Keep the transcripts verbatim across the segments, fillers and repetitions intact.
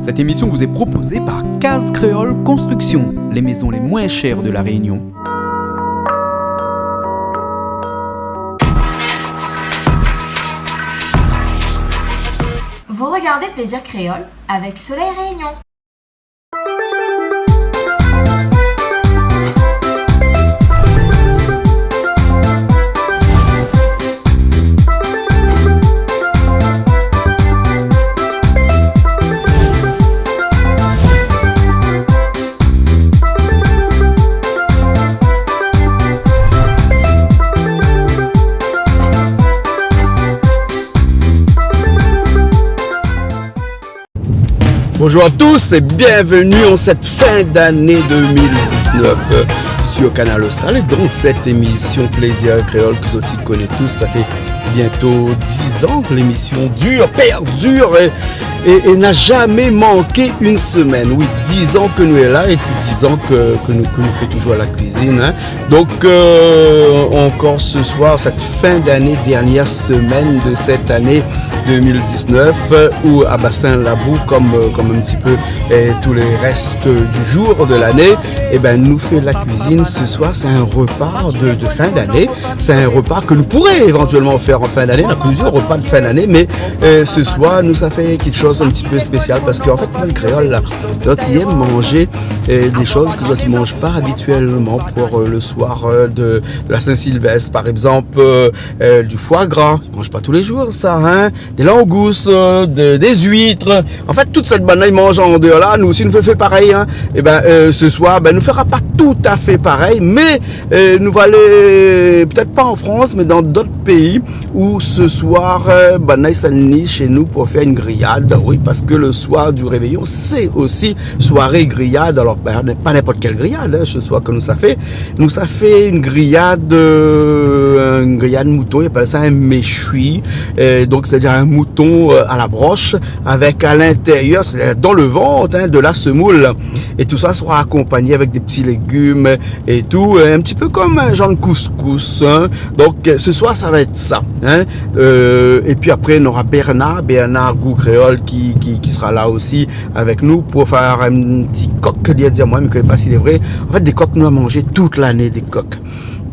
Cette émission vous est proposée par Case Créole Construction, les maisons les moins chères de La Réunion. Vous regardez Plaisir Créole avec Soleil Réunion. Bonjour à tous et bienvenue en cette fin d'année deux mille dix-neuf, euh, sur Kanal Austral et dans cette émission Plaisir Créole ke zot i koné tous. Sa fé bientôt dix ans ke lémisyon dir, perdure et, et, et na zamé manké in semèn. Oui, dix ans ke nou lé la épi dix ans ke, ke nou, ke nou fé toujour la kuizine, hein. Donc, euh, encore ce soir, cette fin d'année, dernière semaine de cette année deux mille dix-neuf, euh, ou à Bassin Labou, comme, euh, comme un petit peu, euh, tous les restes du jour de l'année, eh ben, nou fé la kuizine ce soir. C'est un repas de, de fin d'année. C'est un repas ke nou pouré éventuellement faire en fin d'année. Na plusieurs repas de fin d'année, mais, euh, ce soir, nou sa fé kékshoz in ti pé spésial parske, an fèt, lé kréol la, zot i èm manzé, euh, dé shoz ke zot i manz pa abituèlman pou, euh, le soir, euh, de, de la Saint-Sylvestre, par exemple, euh, euh, du foie gras. I manz pa tou lé jour sa, hein. Dé langous, euh, de, dé zuit. An fèt, tout sèt bann-la i manz an déor la, nou osi nou fé, fé parèy, hein. Eh ben, euh, ce soir, ben, nou fera pa tout à fait parèy, mé, euh, nou va alé, pétèt pa an Frans, mé dan dot péi, ou ce soir, euh, bann-la i sa ni shé nou pou fé in griyad. Oui, parske le soir du réveillon, c'est aussi soirée grillade. Alors, ben, pa ninport kèl griyad, hein, ce soir ke nou sa fé. Nou sa fé in griyad, euh, in griyad mouton, i apèl sa in méchoui. Euh, donc, c'est-à-dire un mouton, euh, à la broche, avec à l'intérieur, c'est-à-dire dans le ventre, hein, de la semoule. Et tout ça sera accompagné avec des petits légumes et tout, euh, un petit peu comme un genre de couscous, hein. Donc, euh, ce soir, ça va être ça, hein. Euh, et puis après, on aura Bernard, Bernard Goût Créole qui, qui, qui sera là aussi avec nous pour faire un petit coq, li la di amoin, mé mi koné pa si lé vré. An fèt, dé kok, nou la manzé tout lané, dé kok.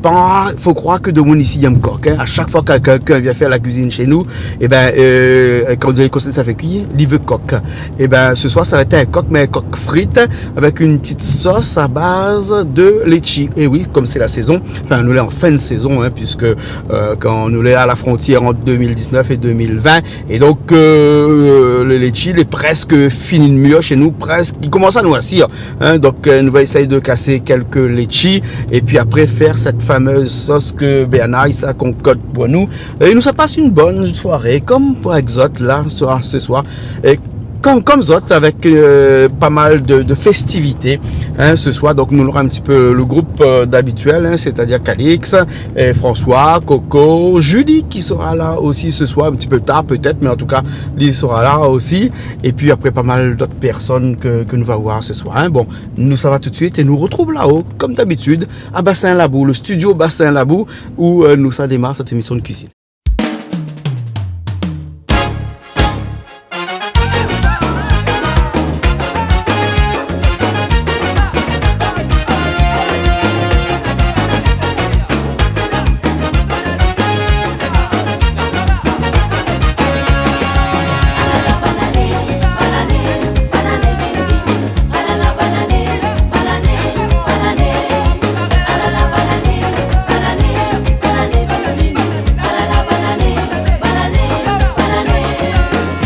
Pa, fo kroir ke demoun isi i èm kok, hein. A shak foi ke kèlkin i vien fé la kuizine shé nou, eh ben, euh, kan nou di ali kosa sa fé kui, li vé kok. Eh ben, ce soir, ça va être un coq, mais un coq frit avec une petite sauce à base de litchi. Et oui, comme c'est la saison, enfin, nou lé an fin de saison, hein, puisque, euh, kan nou lé a la frontière entre deux mille dix-neuf et deux mille vingt, et donc, euh, le litchi, li lé prèsk fini de mûr shé nou, prèsk, i komans a noirsi, hein. Donc, euh, nou va éséy de kasé kèlk litchi, et puis après, faire cette fameuse sauce ke Bernard i sa konkokté pou nou. É nou sa pas in bone soirée, comme par exemple là, ce soir, ce soir, et comme, comme zot, avec, euh, pas mal de, de festivités, hein, ce soir. Donc, nou nora in ti pé le groupe, euh, habituel, hein, c'est-à-dire Calix, et François, Coco, Julie qui sera là aussi ce soir, un petit peu tard peut-être, mais en tout cas, li sera là aussi. Et puis après, pas mal d'autres personnes que, que nou va voir ce soir, hein. Bon, nou sava tout de suite é nou retrouv la-o, comme d'habitude, à Bassin Labou, le studio Bassin Labou, où, euh, nou sa démar cette émission de cuisine.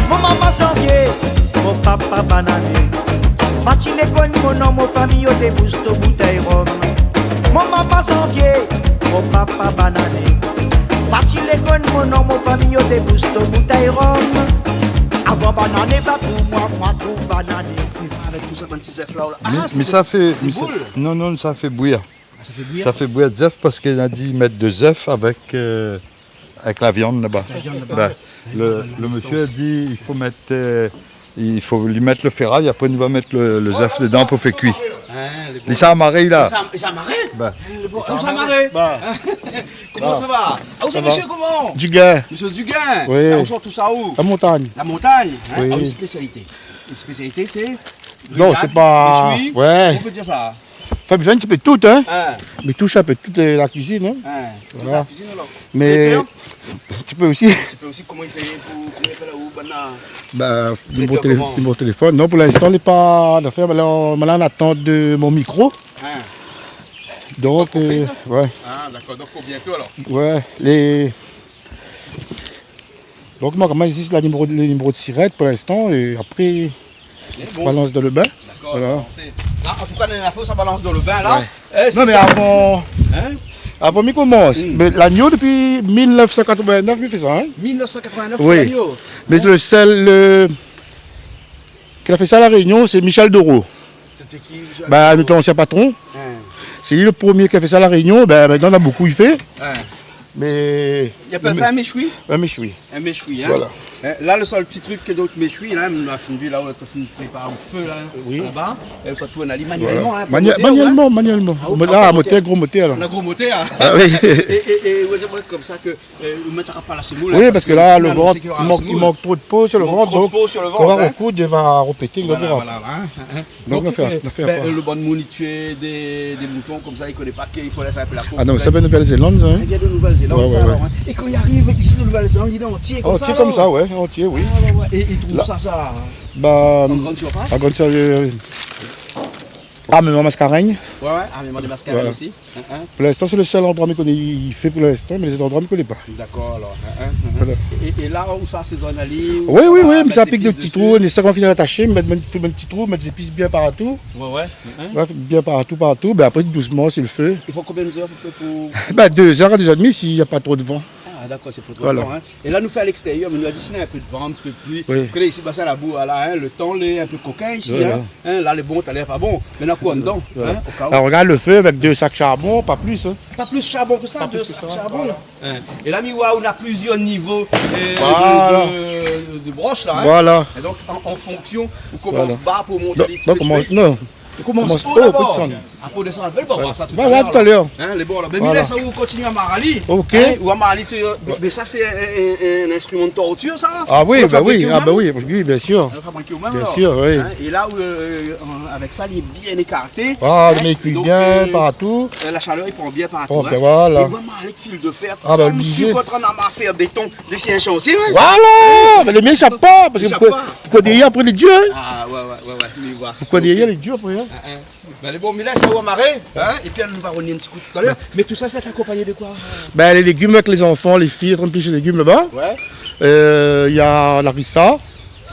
Mon mama zanvié, mon papa banané. Parti lékol, mon non, mon fami, yo débous to boutèy rom. Mon mama zanvié, mon papa banané. Parti lékol, mon non, mon fami, yo débous to boutèy rom. Avan banané, ba pou moin, moin pou banané. Avèk tout sa, bann ti zèf la, la. Ah, mé, sé mé dé, sa fé, dé mé sa, boul. Non, non, sa fé bouir. Ah, sa fé bouir. Sa fé bouir zèf parske nou la di mèt dé zèf avèk, euh, avèk la viann laba. Avèk la viann laba. Ben, le, le mésyé la di, i fo mèt, euh, i fo li mèt le féray, apré nou va mèt le, le zèf dedan pou fé kui. Ah, lé bon. Li sa amaré, la. Li sa, li sa amaré ? Ben. Ah, lé bon. Li sa amaré. Ben. Koman sa va ? Ah, ou sé mésyé koman ? Duguin. Mésyé Duguin. Oui. Ah, ou sort tout sa ou ? La Montagne. La Montagne, hein ? Oui. Ah, une spécialité. Une spécialité, c'est grillade, méchoui, on peut dire ça. Non, sé pa, ouais. Anfin, mi fé in ti pé tout, hein. Hein. Mi toush in pé tout, euh, la kuizine, hein. Hein. Voilà. Tout la kuizine, alor. Mé traiteur ? In ti pé osi. In ti pé osi, koman i fé pou, koman i fé la, ou, banna ? Traiteur, koman ? Ba, nimro télé-, nimro téléfone. Non, pou linstan, lé pa d'afèr, mé la, mé la, an atant de mon mikro. Hein. Donk, euh, ouais. Ah, dakor. Donk, pou bientôt, alor. Ouais, lé Donk, moin, koman, zis la nimro, le nimro de sirèt pou linstan, é apré, balans dan le bin. Mé bon. Dakor, voilà. La, an tou ka, néna fo sa balans dan le bin, la. Ouais. Non, mé avan, avan mi komans, mé lagno, dopi mil nèf san katrovin-nèf, mi fé sa, hein. Mil nèf san katrovin-nèf, lagno. Oui. Mé le sèl, le, ki la fé sa La Rényon, sé Michel Doro. Sété ki, Michel Doro ? Ba, nout ansien patron. Hein. Sé li le promié ki la fé sa La Rényon. Bin, mintnan, na bonpé i fé. Hein. Mé i apèl sa in méchoui ? In méchoui. In méchoui, hein. Voilà. Hein, la, le sèl ti truk ke donk méchoui, la, nou la fine vi la, ou la fine prépar out fé, la, laba. Oui. É sa tourn ali manuèlman, hein, pa motèr, hein. Manuèlman, manuèlman. Ah, ou la pa motèr, gro motèr, la. Ou na gro motèr, hein. Ah oui. É, é, é, ouais, sé vré konmsa ke Euh, ou mètra pa la semoul, oui, hein, parske la, le vant, i mank, i mank tro de po su le vant, donk, kan ou va rokoud, i va ropété, donk, voilà, voilà, hein, hein. Donk, nou fé, euh, nou fé bin, le bann moun i tié dé, dé mouton konmsa, i koné pa ke i fo lès in pé la po. Ah non, sa i vien de Nouvèl-Zéland, sa, hein. I vien de Nouvèl-Zéland, sa, alor, hein. Ouais, ouais. É kan i ariv isi de Nouvèl-Zéland, li lé antié konmsa, alor. Antié konmsa, ouais, antié, oui. Ah, ouais, ouais. É i trouv sa, sa, an grann sirfas ? Ba, an grann sirfas, oui, oui. Ah, mé mon maskarèn. Ouais, ouais, ah, mé mon maskarèn osi. Voilà. Hein, hein. Pou linstan, sé le sèl landroi mi koné i fé pou linstan, mé lézot landroi mi koné pa. Dakor, alor. Hein, hein, hein. Voilà. É, é la, ou sa asézone ali, ou sa va mèt zépis dési ? Oui, oui, oui, mi sa pik dé ti trou, in stok, kan mi fini atashé, mi mèt, mi fé in ti trou, mi mèt zépis bien partou. Ouais, ouais. Hein, hein. Ouais, bien partou, partou. Bin apré, dousman, su le fé. I fo konbien d'zèr a pé pré pou... Bin, dé zèr a dé zèr é dmi, si na pa tro de van. Ah, dakor, sé pou tro de van, hein. Voilà. É la, nou fé a lékstérièr, mé nou la di si na in pé de van, in ti pé de pli. Oui. Ou koné isi, basin Labou, la, hein, le tan lé in pé kokin isi, hein. Voilà. Hein, la lé bon, talèr pa bon. Mé na koi andan, hein, o ka ou. Alor, regard le fé avèk dé sak sharbon, pa plis, hein. Pa plis sharbon ke sa, dé sak sharbon. Pa plis ke sa, voilà. Hein. É la, mi oi ou na plizièr nivo, euh, de, de, de brosh, la, hein. Voilà. É donk, an, an fonksion, ou komans ba pou mont in ti pé. Non, non, komans o dabor. Ou komans o pou désann. Apré ou désann. Bin, nou va voir sa talèr, alor. Voilà, talèr. Hein, lé bon, alor. Mé mi lès aou kontinié amar ali. Ok. Hein, ou amar ali, sé, euh, mé sa, sé in, in, in instriman de tortir, sa, la ? Ah oui, bin oui, ah bin oui, oui, bien sûr. Ou la fabriké ou mèm, alor. Bien sûr, oui. Hein, é la, euh, avèk sa, li lé bien ékarté. Ah, hein, mé i kui bien partou. Donk, euh, la shalèr, li pran bien partou, hein. Pran bien, voilà. É ou amar ali fil de fèr, ah, bin, konmsi oblizé. Ou lé antrinn amar fèr béton dési in shantié, ouais. Voilà. Mé le mien i shap pa, parske... I shap pa. Pou koi dèrièr, apré, lé dir, hein. Ah, ouais, ouais, ouais, ouais, mi oi. Pou koi dèrièr, lé dir, apré, hein. Ah, hein. Bin, lé bon, mi lès aou amaré, hein, é pi nou va rovnir in ti kou talèr. Mé tout sa, sé akonpagné de koi ? Bin, lé légim avèk lé zanfan, lé fiy, antrinn plish lé légim laba. Ouais. Euh, na larisa.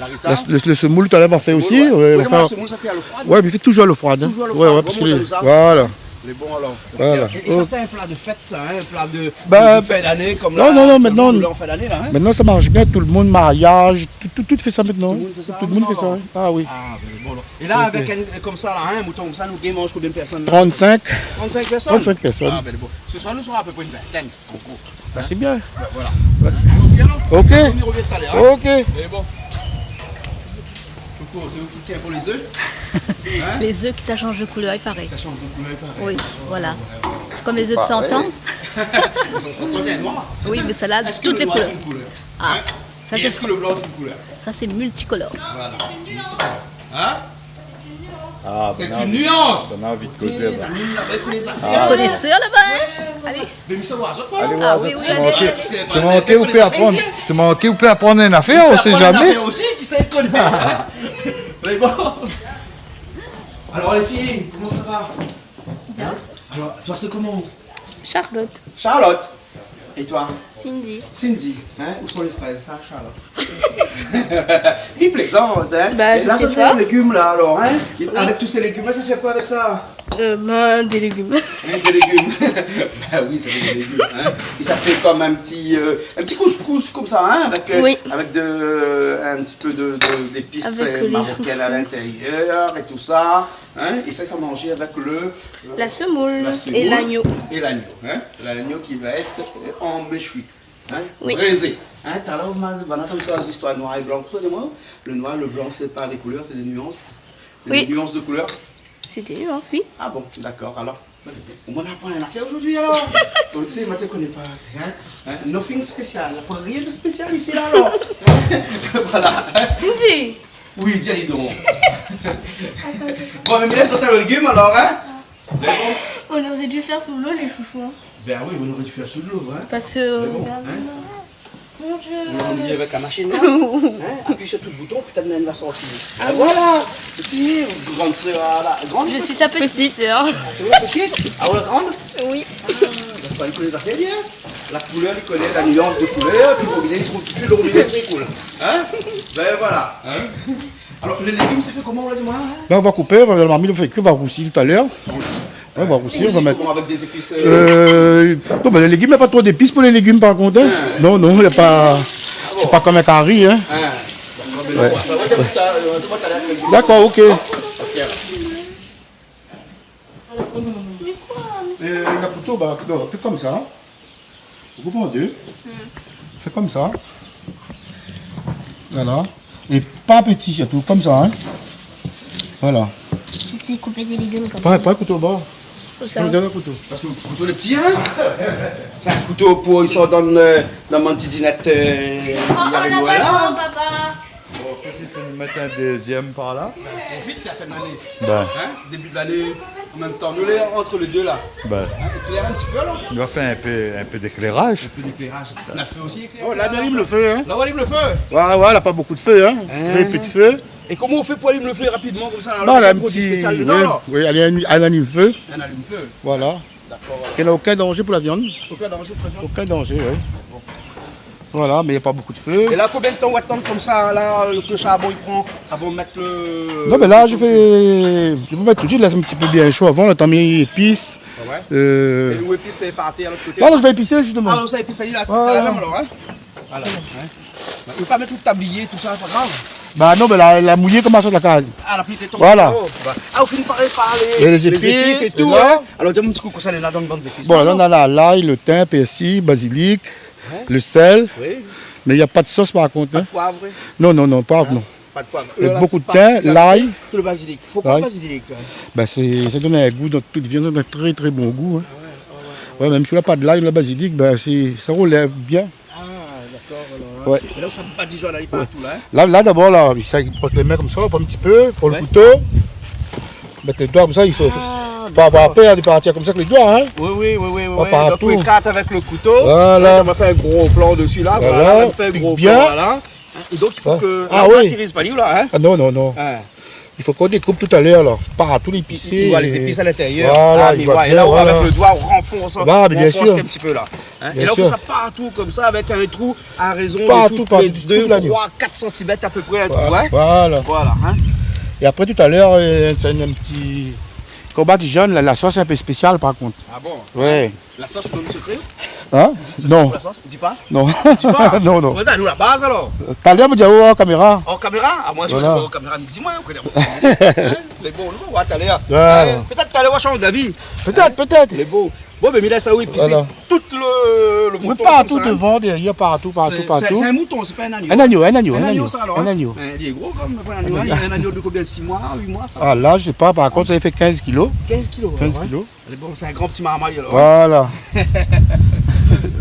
Larisa. Le, le, le semoul, talèr, va fé osi. Semoul, ouais. Ouais, ouais, mé semoul, sa i fé a lo froid. Ouais, mé fé toujour a lo froid, hein. Toujour a lo froid. Ouais, ouais, parske lé bon, alor. Voilà. Lé bon, alor. Voilà. É, é sa, sé in pla de fèt, sa, hein, in pla de, de fin d'ané, konm la, la, mintnan, an fin d'ané, la, hein. Ba non, non, non, mintnan, mintnan, sa i marsh bien, tout le moun, mariaz, tout, tout, tout i fé sa mintnan. Tout le moun i fé sa, hein. Ah oui. Ah, bin, lé bon, alor. É la, avèk in, konmsa, la, hein, mouton konmsa, nou, i manz konbien de pèrsone, la ? Trente-cinq. Trente-cinq pèrsone ? Trente-cinq pèrsone. Ah, bin, lé bon. Se soir, nou sra a pé pré in vintin. Konkou. Ba, sé bien. Bin, voilà. Ouais. Ok, alor. Ok. Ou rovien talèr, hein ? Ok. Mé bon. Koukou, sé ou ki tien pou lé zèf ? Hein ? Lé zèf ki sa i shanj de koulèr, i paré. Sa i shanj de koulèr, i paré. Oui, voilà. Ouais, ouais, ouais. Konm lé zèf de santan. Zot i santan bien noir. Oui, mé sa la, tout lé koulèr. Èske le noir lé in koulèr ? Ah, hein ? Sa, sé... É èske le blan lé in koulèr ? Sa, sé miltikolor. Voilà. Miltikolor. Hein ? Ah, sé in nuans. Sa i done anvi de kozé, la. Té, la mèm avèk lé zafèr. Ah. Konésèr laba, hein ? Ouais, ouais, ouais. Alé. Mé mi sa, oir azot, alor. Alé, oir azot. Ah oui, oui, alé. Sé manké, sé manké ou pé aprann, sé manké ou pé aprann in afèr, on sait jamais. Ou pé aprann in afèr osi, kisa i koné. Mé bon. Alor, lé fiy, koman sa va ? Bien. Hein ? Alor, toi, sé koman ? Charlotte. Charlotte. É toi ? Cindy. Cindy, hein ? Ousa lé frèz, sa, Charlotte ? Mi plézant, hein ? Ba, mi koné pa. É la, sé lé légim, la, alor, hein ? Oui. Avèk tout sé légim la, sa i fé koi avèk sa ? Euh, bin, dé légim. Hein, dé légim. Ba oui, sa i fé dé légim, hein ? É sa i fé konm in ti, euh, in ti kouskous konmsa, hein ? Avèk, euh, oui, avèk de, euh, in ti pé de, de, zépis, euh, marocaines à l'intérieur, avèk lé jus, é tout sa. Hein ? É sa, sa i manz avèk le, euh, la semoule é lagno. La semoule é lagno, hein ? Lagno ki va èt, euh, an méchoui, hein ? Oui. Brézé. Hein ? Talèr, ou la, ou la atann sa, zistoir noir é blan. Sa, di amoin, le noir, le blan, sé pa dé koulèr, sé dé nuans. Sé dé nuans de koulèr. Oui. Sé dé nuans, oui. Ah bon, dakor, alor. Ou m'aprann in afèr zordi, alor. Oté, moin té koné pa, hein ? Hein ? Nothing spécial. Na pa rien de spésial isi, la, alor. Hein ? Voilà. Cindy. Oui, di ali don. Bon, mé mi lès sot lo légim alor, hein ? Mé bon. On aurait dû faire sous l'eau, les chouchous, hein. Ben oui, on aurait dû faire sous l'eau, hein. Parce que, mais bon, regarde, hein. Mon Dieu. On l'a mis avec la machine, là. Hein ? Appuie sur tout le bouton, puis ta main va sortir. Ah, voilà. Et puis, grande sœur, là, grande. Je suis sa petite sœur. Ah, c'est votre petite ? Ah ouais, grande ? Oui. Ah, ben, il connaît les affaires, hein. La couleur, il connaît la nuance de couleur, puis le robinet, il trouve tout de suite le robinet, c'est cool. Hein ? Ben voilà, hein. Alors, les légumes, c'est fait comment, on l'a dit, moi, hein ? Ben, on va couper, on va, la marmite, on fait cuire, on va roussir tout à l'heure. Roussir. Ouais, on va roussir, on va mettre. Roussir comment, avec des épices, euh ? Euh, non, ben, les légumes, il n'y a pas trop d'épices pour les légumes, par contre, hein. Ah. Non, non, il n'y a pas, c'est pas comme un carry, hein. Ah. D'accord, mais non, ouais, ouais, ouais, ouais. D'accord, ok. Ok, alors. Euh, le couteau, bah, non, fais comme ça, hein. Koup an dé. Hmm. Fé konmsa. Voilà. É pa piti sirtou, konmsa, in. Voilà. Sé koupé dé légim konmsa. Pa, pa kouto ba. Konmsa. Donn amoin in kouto. Parske lo kouto lé piti, in. Sé in kouto pou, i sort dann, eu, dann bann ti dinèt, eu, i ariv Noèl la. Papa. Bon, kosa i fé, nou mèt in dézyèm par la ? Bin, profit, sé la fin de lané. Bin. In ? Début de lané, an mèm tan. Nou lé ant lé dé la. Bin. In, éklèr in ti pé alor. Nou va fé in pé, in pé d'ékléraz. In pé d'ékléraz. Nou la fé osi éklèr. Oh, la, nou alim lo fé, in. La, ou alim lo fé. Oué, oué, la pa bonpé d'fé, in. In. Tré pé d'fé. É koman ou fé pou alim lo fé rapidman konmsa la ? Ba, la, in ti, oué, oué, alé, in, in alim fé. In alim fé. Voilà. Dakor, oué. Ke na okin danzé pou la viann. Okin danzé pou la viann. Okin danzé, oué. Bon. Voilà, mé na pa bonpé d'fé. É la, konbien d'tan ou atann konmsa la, ke lo sharbon i pran avan mèt lo... Non, mé la, mi fé, mi mèt tout suit, lès in ti pé bien sho avan, lo tan mi épis. A oué ? Eu, é ou épis, sé par tèr, lot koté ? La, la, mi sa épisé, zistoman. A, ou sa épisé la, oué, la mèm alor, in ? Voilà, in. Ou pa mèt lo tablié, tousa, pa grav ? Ba non, mé la, la mouyé konm sa la kaz. A, la pli té tonm. Voilà. O, ba. A, ou fine paré par lé, é lé zépis, lé zépis é tou, la, in ? Alor, di amoin in ti kou, kosa néna dann bann zépis la, non ? Néna la, lay, lo tin, pèrsi, bazilik, in ? Lo sèl. Oui. Mé na pa d'sos, par kont, in. Pa d'poiv, oui. Non, non, non, poiv, non. In ? Pa d'poiv. É bonpé d'tin, lay. Sé lo bazilik. Lay. Poukoué lo bazilik, in ? Bin, sé, sa i donn in gou dann tout viann, sa i donn in tré, tré bon gou, in. A oué, a oué, a oué. Oué, mèm si ou la pa d'lay, la bazilik, bin, sé, sa i rolèv bien. A, dakor, alor, in. Oué. É la, ou sa badijonn ali partou, la, in ? La, la, dabor, la, sa i pran avèk lé min konmsa, ou pran in ti pé, pran lo kouto. Oué. Mèt lé doi konmsa, i fo, fo pa avoir pèr de partir konmsa avèk lé doi, in. A. Oui, oui, oui, oui, oui. Pa partou. Donk, ou ékart avèk lo kouto. Voilà. É ou va fé in gro plan dési, la. Voilà. Voilà, ou fé in gro plan, voilà. In, é donk, i fo ke, a, la, oui, ou atiriz pa li, la, in ? A non, non, non. In. I fo k'ou dékoup talèr, la. Partou, lé zépis. I, i, i voi lé zépis a lintérièr. Voilà, i voi bien, voilà. A, mé oué, é la, ou, avèk lo doi, ou ranfors, ou ranfors in ti pé, la. Bien sir. In ? É la, ou fé sa partou konmsa, avèk in trou a rézon de tout, tout lé dé, troi, kat santimèt a pé pré, in trou, in ? Partou, partou, tout lagnon. Voilà. Voilà, in ? É apré, talèr, eu, sé in ti, kan ou badijonn, la, la sos lé in pé spésial, par kont. A bon ? Oué. La sos, sé in sekré ? In ? Ou di sekré pou la sos ? Non. Ou di pa ? Non. Di pa ? Non, non. Bon, atann, nou la baz alor. Talèr, mi di aou, an kaméra. An kaméra ? A, moin, si ou di amoin an kaméra, mi di, moin, ou koné amoin. In ? Lé bon, nou va oir talèr. Voilà. In, pétèt talèr, ou va shanz d'avi. Pétèt, pétèt. Lé bon. Bon, bin, mi lès aou épisé tout lo, lo mouton konmsa, in. Oui, partou, dovan, dèrièr, partou, partou, partou. Sé, sé, sé in mouton, sé pa in agno. In agno, in agno, in agno. In agno, sa, alor, in ? In agno. In, lé gro kan mèm, in agno, in. In agno de konbien ? Sis moi, uit moi, sa ? A, la, mi sé pa, par kont, sa i fé kinz kilo. Kinz kilo, oué. Kinz kilo. Lé bon, sé in gran ti marmay, alor, in ? Voilà.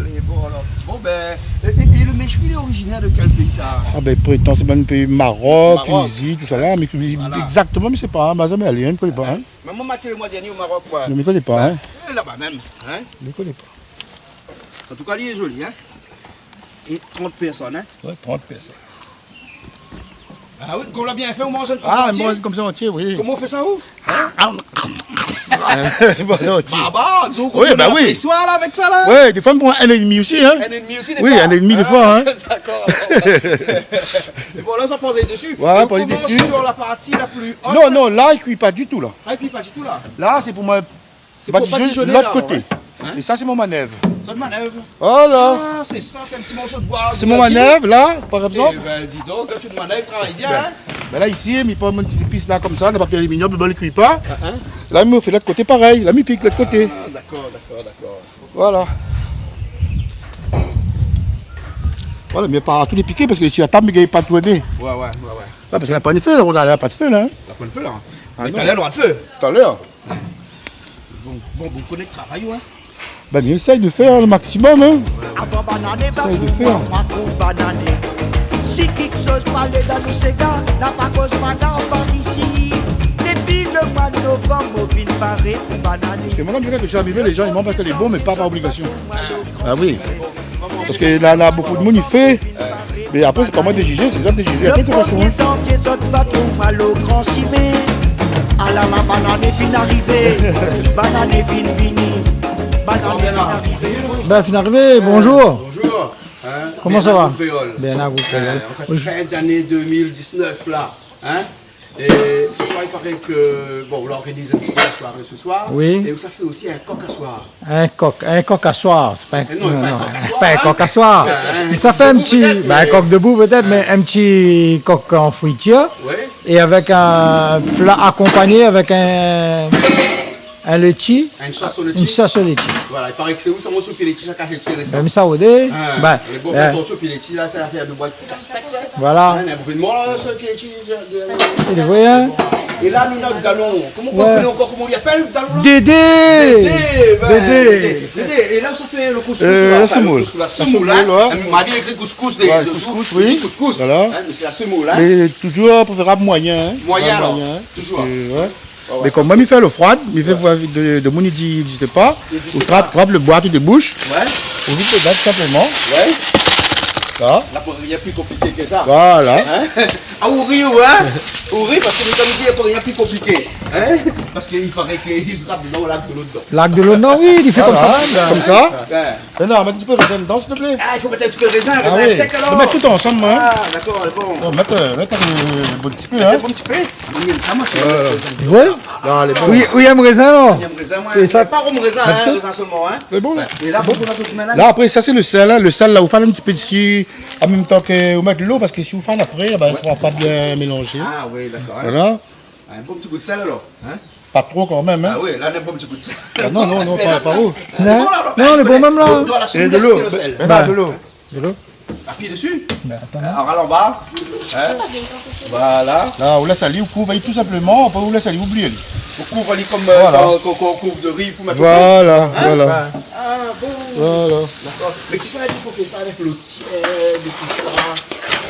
Lé bon, alor. Bon, bin, é, é, é lo méchoui, lé orizinèr de kèl péi, sa ? A bin, prétan, sé bann péi Marok, Tunizi, tousa la, mé égzaktoman, mi sé pa, in, ma zamé alé, in, mi koné pa, in. Mé moin, ma té lo moi dèrnié o Marok, koi. Non, mi koné pa, in. É, laba mèm, in. Mi koné pa. An tou ka, li lé zoli, in. É trant pèrsone, in. Oué, trant pèrsone. A oui, kan ou la bien fé, ou manz konmsa antié. A, manz konmsa antié, oui. Koman ou fé sa, ou ? In ? Manz antié. Ba, ba, ou koné la, oui. Listwar la, avèk sa la. Oui, défoi, mi pran in édmi osi, in. In édmi osi, défoi. Oui, in édmi défoi, in. A, dakor. É bon, la, sa i poz dési. Voilà, poz dési. É ou komans su la parti la pli o. Non, non, la, i kui pa ditou, la. A, i kui pa ditou, la. La, sé pou moin. Sé pou badijonn lot koté. Badijonn la, oué. In ? É sa, sé mon manèv. Sé out manèv. Voilà. A, sé sa, sé in ti morso d'boi. Sé mon manèv, la, par égzanp. É bin, di donk, out manèv i travay bien, in ? Bin, bin la, isi, mi pran mon ti zépis la, konmsa, na papyé aluminium, lo bal i kui pa. A, in. La, mi fé lot koté parèy. La, mi pik lot koté. A, dakor, dakor, dakor. Voilà. Voilà, mé partou lé piké, parske si la tab, mi gingn pa tourné. Oué, oué, oué, oué. Oué, parske la pa d'fé, la, rogard, la pa d'fé, la, in. La pa d'fé, la. A non. Mé talèr, nora d'fé. Talèr. Bon, bon, bon, ou koné travay, oué. Bin, mi éséy de fèr lo maksimòm, in. Avan banané, éséy de fèr. Banané. Kiksoz palé dan nou séga, na pa koz maga par isi. Dépi le moi de novanm, nou vin paré pou banané. Parske moin, kan mi vien, lé jan i manz parske lé bon, mé pa par obligasion. Ah oui. Parske na, na bonpé d'moun i fé. Mé apré, sé pa moin de jijé, sé zot de jijé. Apré, sé pa soin. Le premié zanvié, zot va trouv mal o gran simin. Ala la banané fine arivé, banané fine vini, banané fine arivé. Ben, fine arivé, bonjour. Bonjour. Hein ? Koman sa va ? Bien, group kréol. Bien, group kréol. Euh, an sèt fin d'ané deux mille dix-neuf la, hein ? É se soir, i paré ke, bon, ou la organiz in ti pé la soiré se soir. Oui. É ou sa fé osi in kok asoir. In kok, in kok asoir, sé pa in, non, non, pa in kok asoir, hein. Mé sa fé in ti, ben, in kok debou pétèt, mé in ti kok an fritir. Ouais. É avèk in pla akonpagné avèk in, in létshi. In sos o létshi. In sos o létshi. Voilà, i paré ke sé ou sa mont sou pié létshi, sa kas létshi, lé sa. Ben, mi sa rodé. Ah, ben, lé bon, fé atansion, pié létshi la, sé in afèr de boi. Voilà. Hein, na bonpé d'moun la, sé ki, ki, ki, é la, nou na dalon. Koman, koman i apèl dalon la ? Dédé. Dédé, ben, Dédé. Dédé. É la, ou sa fé le kouskous, euh, la semoul. Le kouskous, la semoul, hein. La semoul, ouais. Mé i ékri kouskous désou. Ouais, kouskous, oui. Kouskous, voilà. Hein, mé sé la semoul, hein. Mé toujour préférab moyin, hein. Moyin, alor. Moyin, hein. Toujour. Parske, ouais. Ah ouais, mé kom moin, mi fé le froid, mi fé voir de, de moun i di, i di pa, ou trap, trap le boi, tout déboush. Ouais. Ou zis le mèt sinpleman. Ouais. Sa. La, pou rien pli konpliké ke sa. Voilà. Hein ? Ah, ou ri, ou, hein ? Ou ri parske mi di, pou rien pli konpliké. Hein ? Parske i paré ke i trap dedan, lak dolo dedan. Lak dolo dedan, oui, i fé komsa. Voilà, komsa. Ouais. Mé non, mèt in ti pé rézin dedan, s'il te plaît. Ah, i fo mèt in ti pé rézin, rézin sèk, alor. Ah oui. Mèt tout ansanm, hein. Ah, dakor, bon. Bon, mèt, euh, mèt in bon ti pé, hein. Mèt in bon ti pé. Voilà. Vré ? Non, lé bon. Oui, oui, i yèm rézin, non ? I yèm rézin, moin. Sé sa. Pa rom rézin, hein, rézin solman, hein. Lé bon, la. É la, bon, pou la tout mèt la. La, apré, sa, sé le sèl, hein. Le sèl, la, ou fé in ti pé dsi, an mèm tan ke ou mèt dolo, parske si ou fé apré, ben, sa sra pa bien mélanzé. Ah oui, dakor, hein. Voilà. In bon ti gou d'sèl, alor, hein ? Pa tro kanmèm, hein ? Ah oui, la, in bon ti gou d'sèl. Ah non, non, non, pa, pa ou. Non, non, lé bon mèm la. Dolo, dolo. Ben, ben, dolo. Dolo. Apiy dési. Ben, atann. Alor, anba. Hein ? Voilà. La, ou lès ali, ou kouv ali tou sinpleman, apré ou lès ali, oubli ali. Ou kouv ali kom, euh, kan, kan, kan ou kouv de ri, pou mèt o fé. Voilà, voilà. Ah bon. Voilà. Dakor. Mé kisa la di pou fé sa avèk lo tièd é tousa ?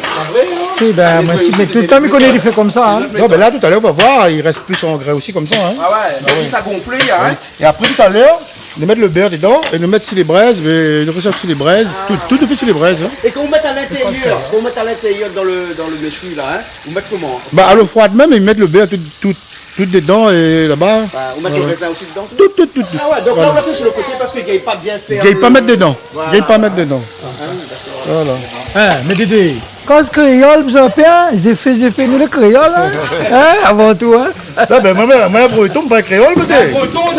Pa vré, non ? Si, ben, moin, si, mé tout le tan, mi koné, li fé komsa, hein. Non, mé la, talèr, ou va voir, i rès plis an grin osi komsa, hein. Ah ouais, donk sa i gonfl, hein. Ouais. É apré, talèr, nou mèt le bèr dedan é nou mèt si lé brèz, mé nou résort si lé brèz, tout, tout nou fé si lé brèz, hein. É kan ou mèt a lintérièr, kan ou mèt a lintérièr dan le, dan le méchoui la, hein, ou mèt koman ? Ba, a lo froid mèm, i mèt le bèr tout, tout, tout dedan é laba. Ba, ou mèt le rézin osi dedan ? Tout, tout, tout, tout. Ah ouais, donk la, ou la fé si le koté parske i gingn pa bien fé le... I gingn pa mèt dedan. Voilà. I gingn pa mèt dedan. Ah, dakor. Voilà. Hein, mé Dédé, koz kréol, Jean-Pierre, zéfé, zéfé, nou lé kréol, hein ? Hein, avan tou, hein ? Non, ben, moin, moin, moin, breton, pa kréol, pétèt. Breton,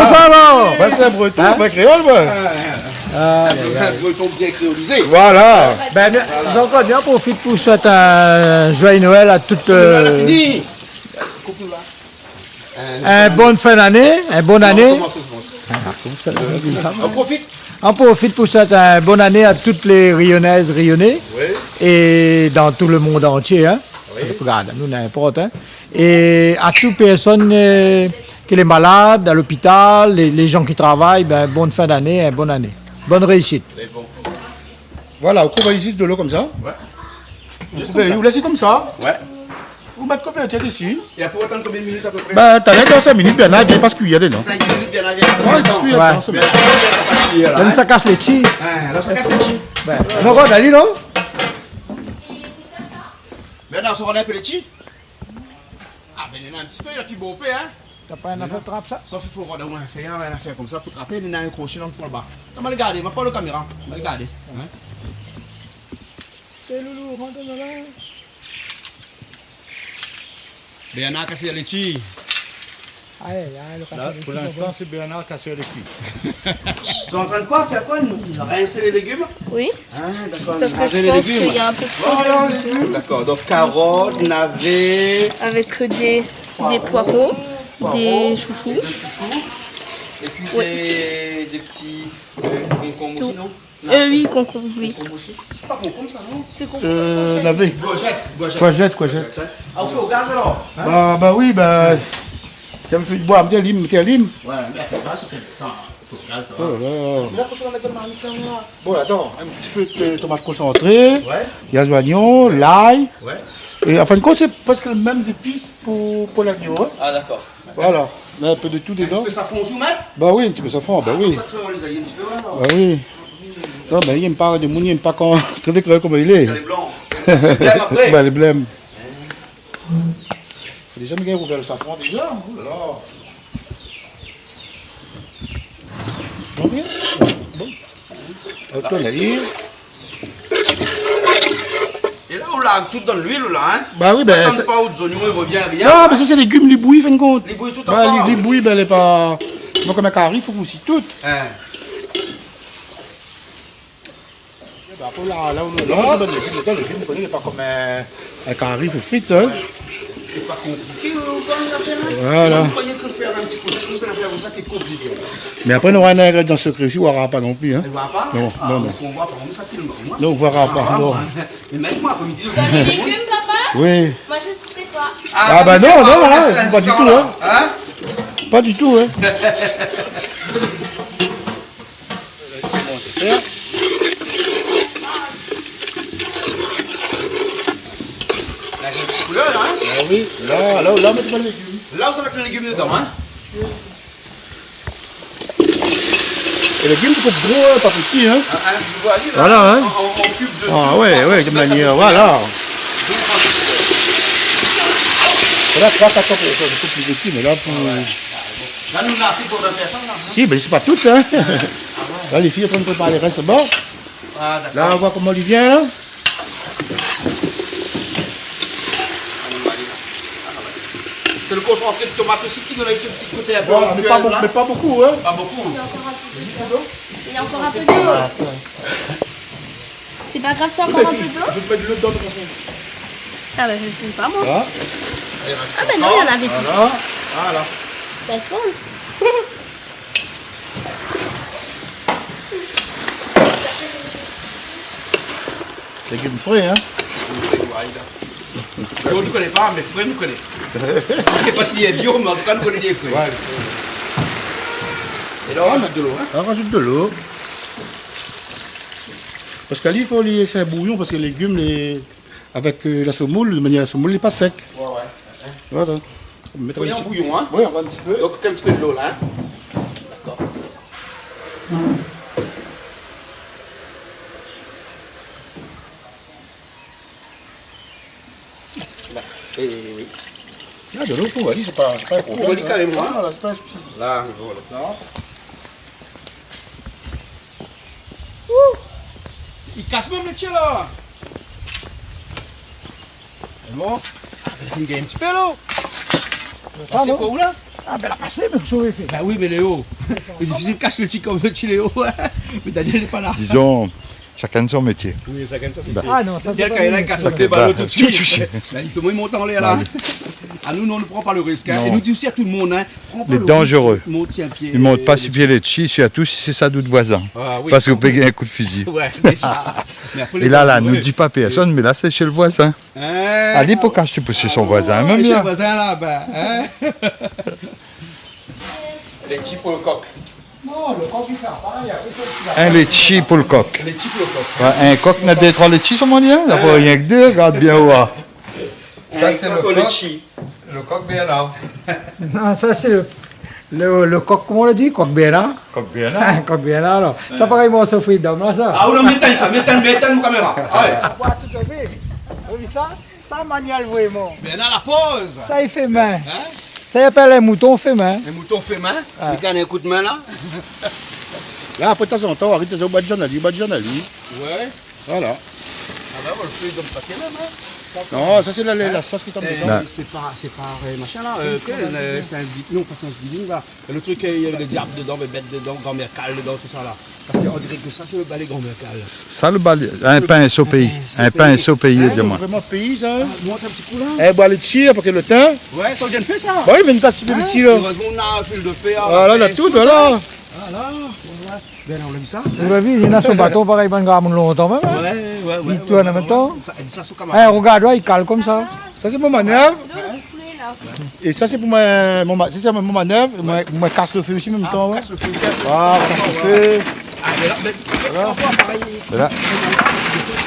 sa, non ? Moin, sé breton, pa kréol, moin. Ah, ah, ah. Breton bien kréolizé. Voilà. Ben, nou, donk, nou profit pou souèt in joyeux Noël à toute, euh, in bonne fin d'année, in bonne année. Non, koman sa, koman sa ? Ah, koman sa, koman sa ? On profite. On profite pou souèt in bonne année à toutes les Réunionnaises, Réunionnais. Oui. Et dans tout le monde entier, hein. Oui. Regard, nou, n'importe, hein. É a tout pèrsone, euh, ki lé malad, a lopital, lé, lé jan ki travay, ben, bonne fin d'année, hein, bonne année. Bonne réussite. Lé bon. Voilà, ou kouv ali zis dolo komsa. Ouais. Ou kouv ali, ou lès komsa. Ouais. Ou mèt kouvertir dési. É apré, ou atann konbien minit a pé pré ? Ben, talèr, dan sink minit, Bernard i pas kuiyèr dedan. Sink minit, Bernard i pas kuiyèr dedan. Ouais. Bernard i pas kuiyèr la, hein. Donk sa kas létshi. Ouais, la sa kas létshi. Ouais. Non, rod ali, non ? Bernard, ou sa rod in pé létshi ? Ah, ben, néna in ti pé, la, pi bonpé, hein ? T'as pas un affaire de trappe, ça ? Sof i fo rod in fèr, in afèr komsa pou trapé, néna in kroshé dan le fon laba. Sa, ma gardé, ma pa le kaméra, ma gardé. Hein ? É loulou, rant dan la. Bernard i kas létshi. Aïe, aïe, aïe, le... La, pou linstan, sé Bernard i kas létshi. Ou lé antrin de koi, fé koi, nou ? Rins lé légim ? Oui. Ah, dakor. Sauf que je pense qu'il y a un peu trop de... Voilà, légim. D'accord, donc carottes, navets. Avec des, des poireaux, des chouchoux. Des chouchoux. Et puis des, des petits, euh, concombres aussi, non ? Euh, oui, concombre, oui. Concombre aussi. C'est pas concombre, ça, non ? C'est concombre. Euh, navet. Courgette, courgette. Courgette, courgette. Ah, on fait au gaz, alors, hein ? Bah, bah oui, bah, Sa i fé boi, mèt lim, mèt lim. Ouais, mé fé pa, sa fé tan, fo gaz, sa va. Oh là là. Mé la, kosa ou va mèt dann marmit la, la ? Bon, atann, in ti pé de tomat konsantré, ouais, néna zoignon, lay. Ouais. É an fin de kont, sé prèsk lé mèm zépis pou, pou lagno, in. Ah, dakor. Voilà. Mèt in pé de tout dedan. In ti pé safran osi, ou mèt ? Ba oui, in ti pé safran, ba oui. Sa, kréol, lé zali in ti pé, ouais, non ? Ba oui. Non, mé i èm pa, demoun i èm pa kan, kan lé kréol koman i lé. Kan lé blan. Blèm apré. Ba, lé blèm. Déza, mi gingn rouvèr lo safran déza. Oh là là. Safran bien. Bon. Atann, alé. É la, ou larg tout dann luil, ou la, in ? Ba oui, bin, atann pa out zoignon i rovien, rien, in ? Non, mé sa, sé légim, li bouyi, fin de kont. Li bouyi tout ansanm. Ba, li, li bouyi, bin, lé pa, non, konm in kari, fo rousi tout. In. Ba, apré, la, la, ou, la, ou mèt légim dedan, légim, ou koné, lé pa konm in, in kari ou frit, in. Ouais. Lé pa konpliké, euh, bann zafèr, in. Voilà. Ou kroi ke fé in ti koté konmsa, zafèr konmsa, lé konpliké. Mé apré, nou nora in ingrédian sekré osi, ou vwara pa non pli, in. Ou vwa pa ? Non, non, non. Ah, ou vwa pa, sa film, moin. Non, ou vwara pa, non. Ah, ouais. Mé mèt amoin, apré-midi, nou... Dann lé légim, papa ? Oui. Moin, mi sé koi. Ah, ba non, non, non, pa ditou, in. In ? Pa ditou, in. Koman sa i fé ? La, néna in ti koulèr, la, in ? Ah oui, la, la, la, ou mèt lé légim. La, ou sa mèt lé légim dedan, in ? É légim, i koup gro, in, pa piti, in. Ah, in, ou vwa, li, la, voilà, in, an, an, an kib de... Ah ouais, ouais, de manièr, voilà. Donk, an kib. É la, troi, kat, sink, sa, i koup pli piti, mé la, pou... Ah ouais. La, nou, la, sé pou fé sa, la, in ? Si, mé sé pa tout, in. Ah ouais. La, lé fiy lé antrinn prépar lo rès laba. Ah, dakor. La, ou vwa koman li vien, la. Sé lo konsantré de tomat osi ki done ali so ti koté in pé... Voilà, mé pa onktuèz, boukou, la. Mé pa boukou, in. Néna ankor in pé d'lo. Néna ankor in pé d'lo. Ah, tiens. Sé pa grav, sé ankor in pé d'lo. Ou pé mèt de l'eau dedans, de toute façon. Ah, ben, je sais pas, moi. Voilà. Ah, ben non, il y en avait plus. Voilà. Voilà. D'accord. Légim fré, in ? Bio, nou koné pa, mé fré, nou koné. Mi koné pa si lé bio, mé an tou ka, nou koné lé fré. Ouais, lé fré. É la, ou rajout de l'eau, in ? On rajoute de l'eau. Parske li, fo li, sé in bouyon, parske légim, lé, avèk, euh, la semoul, de manièr la semoul, li lé pa sèk. Ouais, ouais. Voilà. Fo mèt in ti... Fo li an bouyon, in ? Oui, ankor in ti pé. Donk, in ti pé d'lo la, in ? Dakor. La. Oui, oui, oui. La, de l'lo, pou ali, sé pa, sé pa inportan, sa. Pou ali, karéman, in ? Ah, la, sé pa in sousi, sa. La, voilà. Non. Ouh ! I kas mèm létshi la. Bon. Ah, ben, la fine gingn in ti pé, la. Sa, non ? Pasé pou ou, la ? Ah, ben, la pasé, mé kosa ou vé fé ? Ben oui, mé Léo, lé difisil kas létshi konm létshi, Léo. Mé Daniel lé pa la. Dizon, shakinn son métié. Oui, shakinn son métié. Ah non, sa, sé pa... Daniel, kan li kas in pé, balo tout suit. Tout suit. Ben, li, sé bon, li mont anlèr, la. Bah oui. Ah, nou, non, nou pran pa lo risk, in. Non. É nou di osi a tout lo moun, in, Lé danzéré. Mont pa si pié létshi, sirtou si sé sa d'out voizin. Ah oui. Parske ou pé gingn in kou d'fizi. Ouais, déza. Mé apré, lé danzéré. É la, la, nou di pa pèrsone, mé la, sé shé lo voizin. In ? Alé, pou kas, pou shé son voizin, mèm shé lo voizin, la, ben, in ? Létshi pou lo kok. Non, lo kok, li fé pa, li fé sa. In létshi pou lo kok. Létshi pou lo kok. Ouais, in kok, néna dé, troi létshi, sa, mon dien, in ? Na pa rienk dé, gard bien, oua. Sa, sé lo kok. In kok o létshi. Lo kok Bernard. Non, sa, sé lo, lo, lo kok, koman ou la di ? Kok Bernard ? Kok Bernard. Kok Bernard, alor. Sa, parèy, morso Freedom, la, sa. Ah, ou la, mi étinn sa, mi étinn, mi étinn mon kaméra. Alé. Wa, tout fé. Ou la vi sa ? Sa, manuèl, vréman. Bernard Lapoz. Sa, i fé min. In ? Sa i apèl in mouton fé min. In mouton fé min ? Ah. Li gingn in kou d'min, la. La, apré, tazantan, ou arout, ou bat zis ali, bat zis ali. Ouais. Voilà. Ah ben, ou la fé done pa tèlman, in. Non, sa, sé la, la, la sos ki tonm dedan. Eh, sé pa, sé pa, euh, machin, la, euh, ke, euh, Saint-Di-, non, pa Saint-Divine, la. Lo trik, euh, navé lo diab dedan, lo bèt dedan, Granmèr Kal dedan, tousa, la. Parske on diré ke sa, sé lo balé Granmèr Kal. Sa, lo balé, in pinso péi. In pinso péi, di amoin. Vréman péi, sa, in ? Ah, mont in ti kou, la. Eh, balé létshi, apré lo tin. Ouais, sa, ou vien fé sa. Bah oui, mé nou pas si létshi, la. Érèzman, nou na fil de fèr, voilà, nou na tout, voilà. Voilà, voilà. Ben, la, ou la vi sa ? Ou la vi, li na son baton, parèy bann gramoun lontan, mèm, in ? Ouais, ouais, ouais. Li tourn an mèm tan. Sa, sa, son kamarad. Eh, rogard, ouais, li kal konmsa. Sa, sé mon manèv. Hein ? É sa sé pou moin, mon ma-, sé sa mon manèv, moin, moin kas lo fé osi an mèm tan, ouais. Kas lo fé osi. Ah, kas lo fé. Ah, mé la, mé, voilà. Voilà.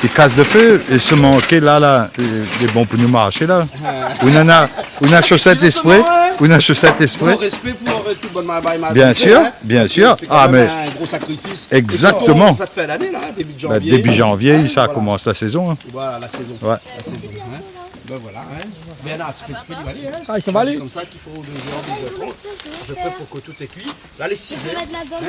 I kas lo fé, é solman ke la, la, lé bon pou nou marshé, la. Ah. Ou nana, ou nana shosèt ésprè, ou nana shosèt ésprè. Bon, respé pou, euh, tout bann malbar, malbar, hein. Bien sûr, bien sûr. Parske sé kan mèm in gro sakrifis. Ah, mé exactement. É sa, sa fé lané, la, début de janvier. Bah, début janvier, hein, sa komans la sézon, hein. Voilà, la sézon. Ouais. La sézon, hein. Ben voilà, hein. Bernard, ti pé, ti pé alé, hein. Ah, sa va alé. Sé konmsa k'i fo dé zèr, dé zèr trant, à peu près, pou ke tout lé kui. La, lé sis zèr. Hein,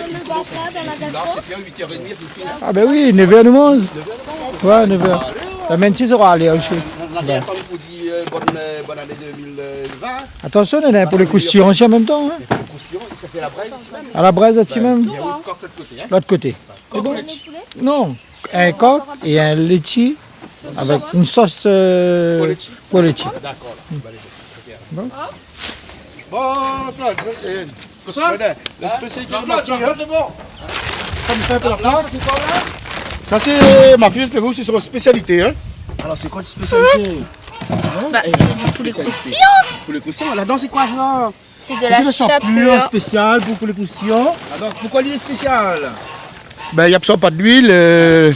i komans a kui. La, sé bien uit èr é dmi, a pé pré, hein. Ah ben oui, nèv èr nou manz. Nèv èr nou manz. Ouais, nèv èr. Alé, ouais. La mèm sis zèr alé osi. Nou la bien atann pou dir, euh, bonne, euh, bonne année deux mille vingt. Atansion, néna pou lé kroustiyan osi an mèm tan, hein. Lé kroustiyan, sa fé la brèz isi mèm. A la brèz, isi mèm. Ben, néna in kok lot koté, hein. Lot koté. Kok ou létshi ? Non, in kok é in létshi avèk in sos, euh, pou létshi. Dakor, la. Bon, alé, OK, alor. Bon. Bon, Claude, euh, kosa ? Voilà, la spécialité de Jean-Claude, Mathieu, Jean-Claude, hein. Lé bon. Konm sa, pou la plas. La, la, sa, sé koi, la ? Sa, sé ma fiy, sé son spésialité, hein. Alor, sé koi out spésialité ? Hein ? Bah, eh, sé pou lé kroustiyan. Pou lé kroustiyan. Ladan, sé koi, sa ? Sé de la shaplir spésial pou, pou lé kroustiyan. Ah, donk, poukoi li lé spésial ? Ben, i absorb pa de luil, euh,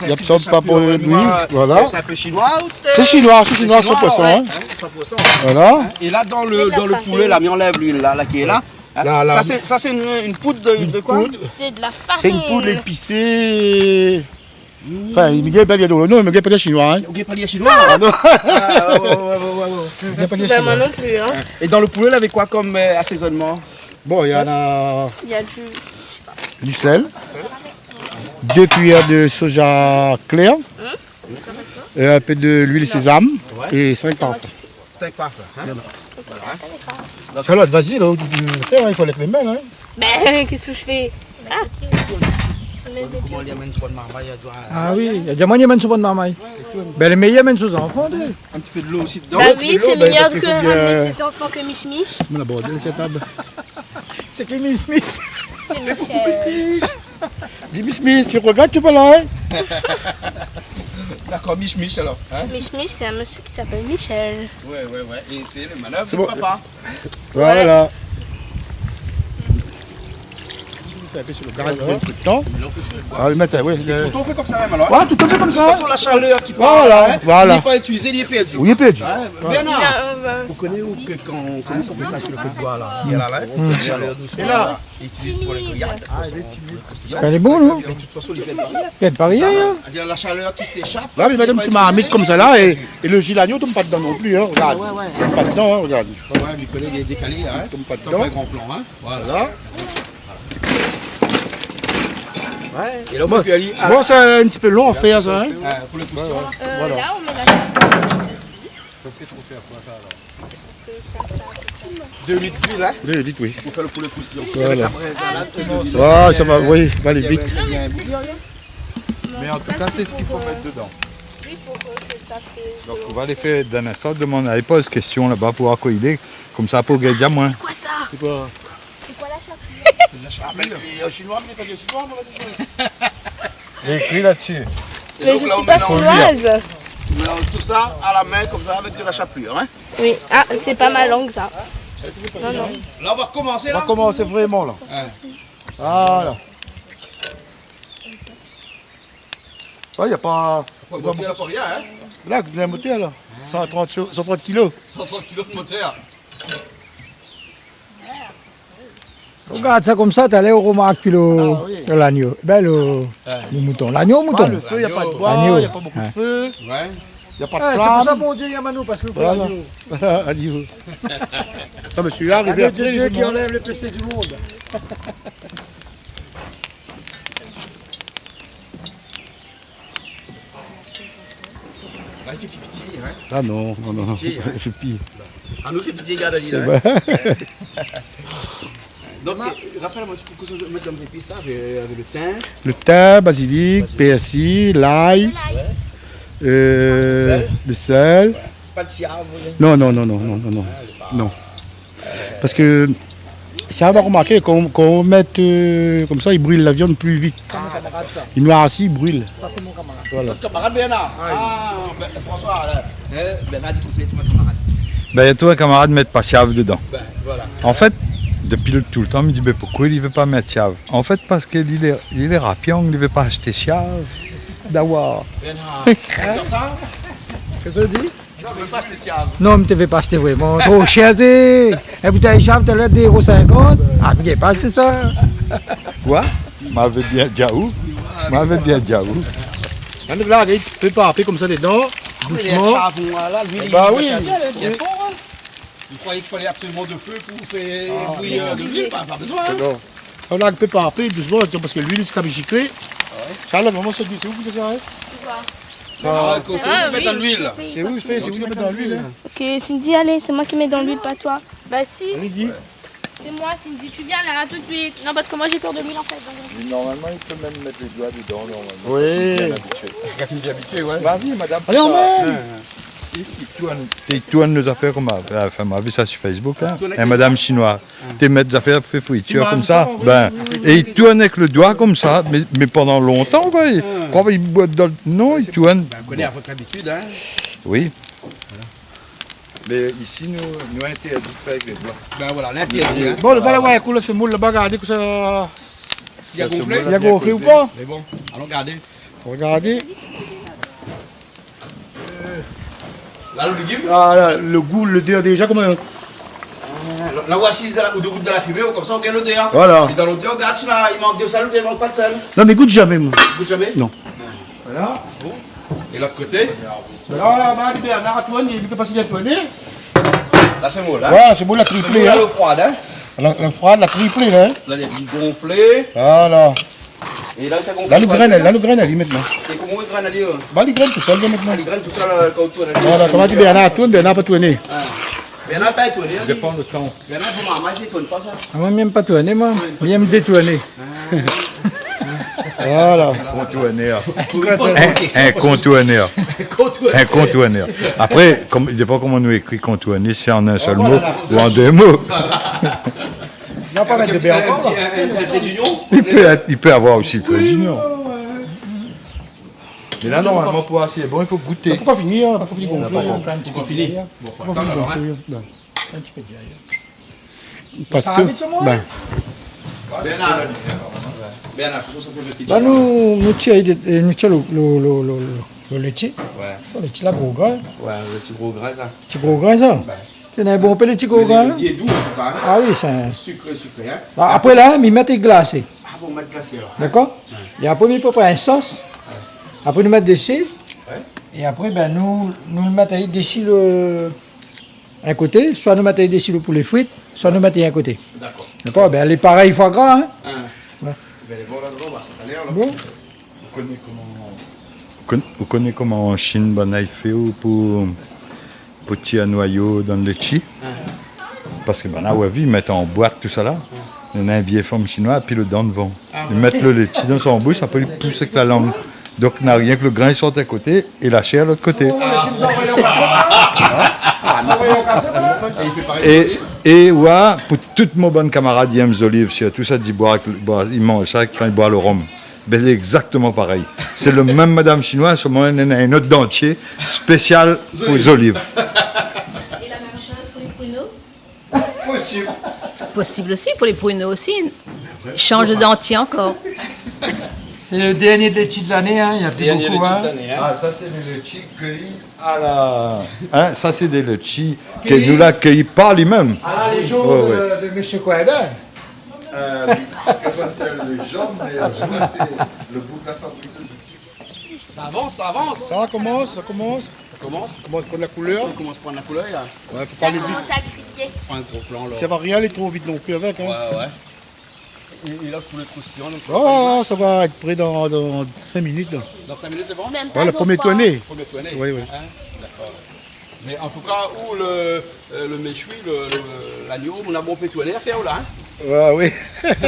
i absorb pa pou luil, voilà. Ah, sé in tip de shaplir, euh, noir, sé in pé shinoi, ou té... Sé shinoi, sé shinoi, san pour san, hein. San pour san. Voilà. Hein, é la, dan lo, dan lo poulé, la, mi anlèv luil, la, la, ki lé la. Hein, la, sa, sé, sa, sé in, in poud de, de koi ? Sé de la farine. Sé in poud épisé. Anfin, mi gingn pa dir lo non, mi gingn pa dir shinoi, hein. Ou gingn pa dir shinoi ? Ah non. Ah, ouais, ouais. Mi gingn pa dir shinoi. Ben, moin non pli, hein. É dan lo poulé, la, avèk koi konm, euh, asézonman ? Bon, nana du sèl, dé kuiyèr de soja klèr, euh, in pé de luil sézam é sink parfin. Sink parfin, hein ? Voilà. Voilà, hein. Donk, Charlotte, vas-y, là, ou, ou fé, hein, i fo lèv lé min, hein. Ben, kosa mi fé ? Ah. Koman li amenn son bann marmay, li doi... Ah oui, li la di amoin li amenn son bann marmay. Ben, lé méyèr amenn son zanfan, té. In ti pé dolo osi dedan. Bah oui, sé méyèr de ramenn son zanfan ke Mich Mich. Mon abordé, sé tab. Sé ki Mich Mich ? Sé Michel. Di Mich Mich, tu regardes, tu peux là, hein ? Dakor, Mich Mich, alor, hein ? Mich Mich, sé in mésyé ki s'appelle Michel. Ouais, ouais, ouais. É sé lo manèv de papa. Voilà. Fé in pé su lo gaz pou in pé de tan. Mé la, ou fé su lo boi. Ah oui, mé atann, oui. Tout lo tan ou fé konmsa mèm, alor ? Ouais, tout lo tan mi fé konmsa. De tout fason, la shalèr ki par la, hein, si li lé pa itiliz, li lé pèrdi. Oui, li lé pèrdi. Hein, Bernard, ou koné ou ke kan, kan ou fé sa su lo fé de boi, la, la, la, la shalèr dousman, la, li itiliz pou lé griyad, pou son, pou lé kroustiyan. Lé bon, non ? Mé de tout fason, li pèrd pa rien. Pèrd pa rien, hein. Sa, la shalèr ki éshap, la, mi mèt in ti marmit konmsa la, é, é lo ji lagno i tonm pa dedan non pli, hein, regard. Ouais, ouais. I tonm pa dedan, hein, regard. Ouais, ouais, mi koné, li lé dékalé, hein. I tonm pa dedan. Sa fé in gran plan, hein. Voilà. Voilà. Ouais. É la, ou fé kui ali. Bon, sé in ti pé lon a fèr, sa, hein. Ouais, pou lé kroustiyan. Euh, voilà. Là, on met la... Sa, sé pou fé koi, sa, alor ? Dé lit d'luil, hein ? Dé lit, oui. Pou fé lo poulé kroustiyan. Voilà. Avèk la brèz, la, la, sé lo... Ouais, sa va, oui, va alé vit. Mé an tou ka, sé sak i fo mèt dedan. Oui, pou ke sa fé... Donk, nou va alé fé dan in instan, demann a Paul késtion laba pou oir kosa i lé. Konmsa, pou gingn di amoin. Sé koi sa ? Sé koi ? Sé koi la shalèr ? Sé la shalèr. Ah, mé, euh, shinoi, mé pa de shinoi, moin, la di. Lé ékri la dsi. Mé je suis pas chinoise. É donk la, ou mélanz, ou mélanz tout sa a la min, konmsa, avèk de la shalèr, hein ? Oui. Ah, c'est pas ma langue, ça. Non, non. La, nou va komansé, la. Nou va komansé vréman, la. Hein. Voilà. Ouais, na pa, na pa bonpé, la, pou rien, hein. La, gayar moteur, la. San trant, san trant kilo. San trant kilo de moteur. Ou gard sa konmsa, talèr ou romark pi lo, ah oui, lagno. Ben, lo, lo mouton. Lagno ou mouton ? Ah, lo fé, na pa de boi, na pa bonpé de fé. Ouais. Na pa de flam. Ah, sé pou sa Bondié i yèm anou, parske nou fé lagno. Voilà. Lagno. Non, mé sèt-la la arivé apré, Dieu qui enlève le péché du monde. La, i fé pi pitié, hein ? Ah non, non, non, non. Pi pitié, hein ? I fé pi. Ah, nou fé pitié, gard ali la, hein ? Eh ben. Donk, euh, rapèl amoin in ti pé kosa i mèt dan zépis la, avèk, avèk lo tin. Lo tin, bazilik, pèrsi, lay, euh, lo sèl. Sèl. Pa de siav, rien ? Non, non, non. Ah, lé pa... Non. Parske sa, ou va romarké, kan, kan ou mèt, euh, konmsa, i bril la viann pli vit. Sa, mon kamarad, sa. I noirsi, i bril. Sa, sé mon kamarad. Voilà. Zot kamarad, Bernard ? Ah, oui. Ah, ben, François, la, hein, Bernard di ke sé mon kamarad. Bin, tout in kamarad i mèt pa siav dedan. Bin, voilà. An fèt, dopi le, tout le tan, mi di, mé poukosa li vé pa mèt siav ? An fèt, parske li lé, li lé rapiang, li vé pa ashté siav. Dawa. Bin, non. Konmsa ? Kosa ou di ? Non, mi té vé pa ashté, vréman. Tro shèr, té. In boutèy siav, té lé dé éro sinkant. Ah, mi gingn pa ashté sa. Koi ? Mavé bien di aou. Mavé bien di aou. Annik la, gard, pé pa pé konmsa dedan. Ah, mé dousman. Lé shavon la, luil, li shavon, lé bien for, in. Ou kroiyé k'i falé absoliman de fé pou fé bouyir de luil ? Pa, pa bezoin, in. Non. Ou la, pé pa pé, dousman, parske luil, sé konm ziklo. Ah ouais. Sa la, normalman, sé di, sé ou ki fé sa, in ? Koi ? Sa. Ah, sé ou ki mèt dan luil. Sé ou ki fé, sé ou ki mèt dan luil, in. Ok, Cindy, allez, c'est moi qui mets dans l'huile, pas toi. Bah si. Allez-y. C'est moi, Cindy. Tu viens là, tout de suite. Non, parce que moi, j'ai peur de l'huile, en fait, donc. Mé normalman, li pé mèm mèt lé doi dedan, normalman. Oui. Li lé bien abitié. Li lé bien abitié, ouais. Mavi, madam. Allez, on met. I, i tourn, i tourn lé zafèr konm, anfin, ma vi sa sur Facebook, in. Tourn avèk lé doi. In madam shinoi. Té mèt zafèr fé fritir konmsa, bin, é li tourn avèk le doi konmsa, mé, mé pandan lontan, koi. Koi, li bot dan, non, li tourn. Bin, ou koné, avèk labitid, in. Oui. Voilà. Mé isi, nou, nou intèrdi de fé avèk lé doi. Bin voilà, lintèrdi, in. Bon, nou va alé voir in kou la, semoul laba, gardé kosa. Si li la gonflé ? Si li la gonflé ou pa ? Mé bon, alon gardé. Regardé. La, le légim ? Ah, la, le gou, lodèr déza, koman ? Ah, la, la, ou asiz dan la, ou dégout dan la fimé, ou konmsa, ou gingn lodèr. Voilà. É dan lodèr, ou gard si la, i mank de sèl oubien i mank pa de sèl. Non, mé gout zamé, moin. Gout zamé ? Non. Voilà. Bon. É lot koté ? La, la, Bernard la tourné, li pé pa si tourné. La, semoul la. Ouais, semoul la triplé, semoul la, in. Lé frèsh, in. La, lé frèsh, la triplé, la, in. La, li lé gonflé. Voilà. É la, sa i gonf pa, la, nou grène, la, nou grène ali mintnan. É koman ou grène ali, in ? Ba, li grène tousèl, la, mintnan. Ah, li grène tousèl, la, kan ou tourn ali. Voilà, koman di Bernard tourn, Bernard pa tourné. Ah. Bernard pa tourné, in. Dépan le tan. Bernard, pou momon, i tourn pa sa. Ah, moin, mi yèm pa tourné, moin. Mi yèm détourné. Ah. Voilà. Kontournèr. Pou réponn a out késtion, in, parske kontournèr. Kontournèr. In kontournèr. Apré, konm, i dépan koman nou ékri kontourné, si an in sèl mo ou an dé mo. Voilà, la kontournèr. Non, pa mèt de B ankor, in ti, in, in, in tré d'union. Li pé èt, li pé avoir osi tré d'union. Oui, ouais, ouais. Mé la, normalman, pou asé, bon, i fo gouté. Pou pa fini, in, pou pa fini gonflé, in. Pou pa fini. Pou pa fini gonflé, in. Bin, in ti pé dèrièr. Parske, sa va vit, sa, moin, bin. Bernard. Bernard, kosa ou fé avèk le ti la ? Ba, nou, nou tir, nou tir le, le, le, le, le létshi. Ouais. Le létshi la, gro grin. Ouais, le ti gro grin, sa. Ti gro grin, sa. Bin. Sé in bon pé, le ti gro grin, in. Mé li lé dou, an tou ka, in. Ah oui, sé in sikré, sikré, in. Ba, apré la, mi mèt glasé. Ah bon, mèt glasé, alor, in. Dakor ? Ouais. É apré, mi prépar in sos. Ouais. Apré, nou mèt dési. Ouais. É apré, bin, nou, nou mèt ali dési le, in koté, soi nou mèt ali dési le poulé frit, soi nou mèt ali in koté. Dakor. Dakor, bin, lé parèy foi gra, in. In. Ouais. Bin, lé bon, la, bon, ba, sa va alé, alor. Bon. Ou koné koman, ou kon-, ou koné koman an Shine, banna i fé ou pou, pou tir noyo dan létshi ? In. Parske banna, ou la vi, i mèt an boit, tousala. In. Néna in vié fanm shinoi, épi le dan devan. Ah ouais. I mèt le létshi dan son boush, apré i pous avèk la lang. Donk, na rienk le grin i sort in koté é la shèr lot koté. É, é, oué, pou tout mon bann kamarad i èm zoliv, sirtou sa di boir avèk, boir, i manz sa kan i boir le rom. Bin, lé égzaktoman parèy. Sé le mèm madam shinoi, solman néna in ot dantié spésial pou zoliv. Et la même chose pour les pruneaux ? Posib. Posib osi, pou lé pruno osi. Shanj dantié ankor. Sé le dernié létshi de lané, in, na pi bokou, in. Dernié létshi de lané, in. Ah, sa sé dé létshi kéyi a la, in, sa sé dé létshi ke nou la kéyi par li mèm. A la léjon de, de mésyé Coindin. Euh, sé pa sé le léjon, mé, euh, sa sé le boug la fabrik de zouti. Sa avans, sa avans. Sa komans, sa komans. Sa komans. Komans pran la koulèr. Komans pran la koulèr, la. Oué, fo pa alé vit. Sa komans a griyé. Pran in gro plan, la. Sa va rien alé tro vit non pli avèk, in. Oué, oué. É, é la, pou le kroustiyan, donk, oh, sa va èt pré dan, dan sink minit, la. Dan sink minit, sé bon ? Mèm pa, oué, le promié tourné. Promié tourné. Oui, oui. In ? Dakor. Mé an tou ka, ou le, euh, le méshoui, le, le, lagno, ou na bonpé tourné a fèr, ou la, in ? Ah oui.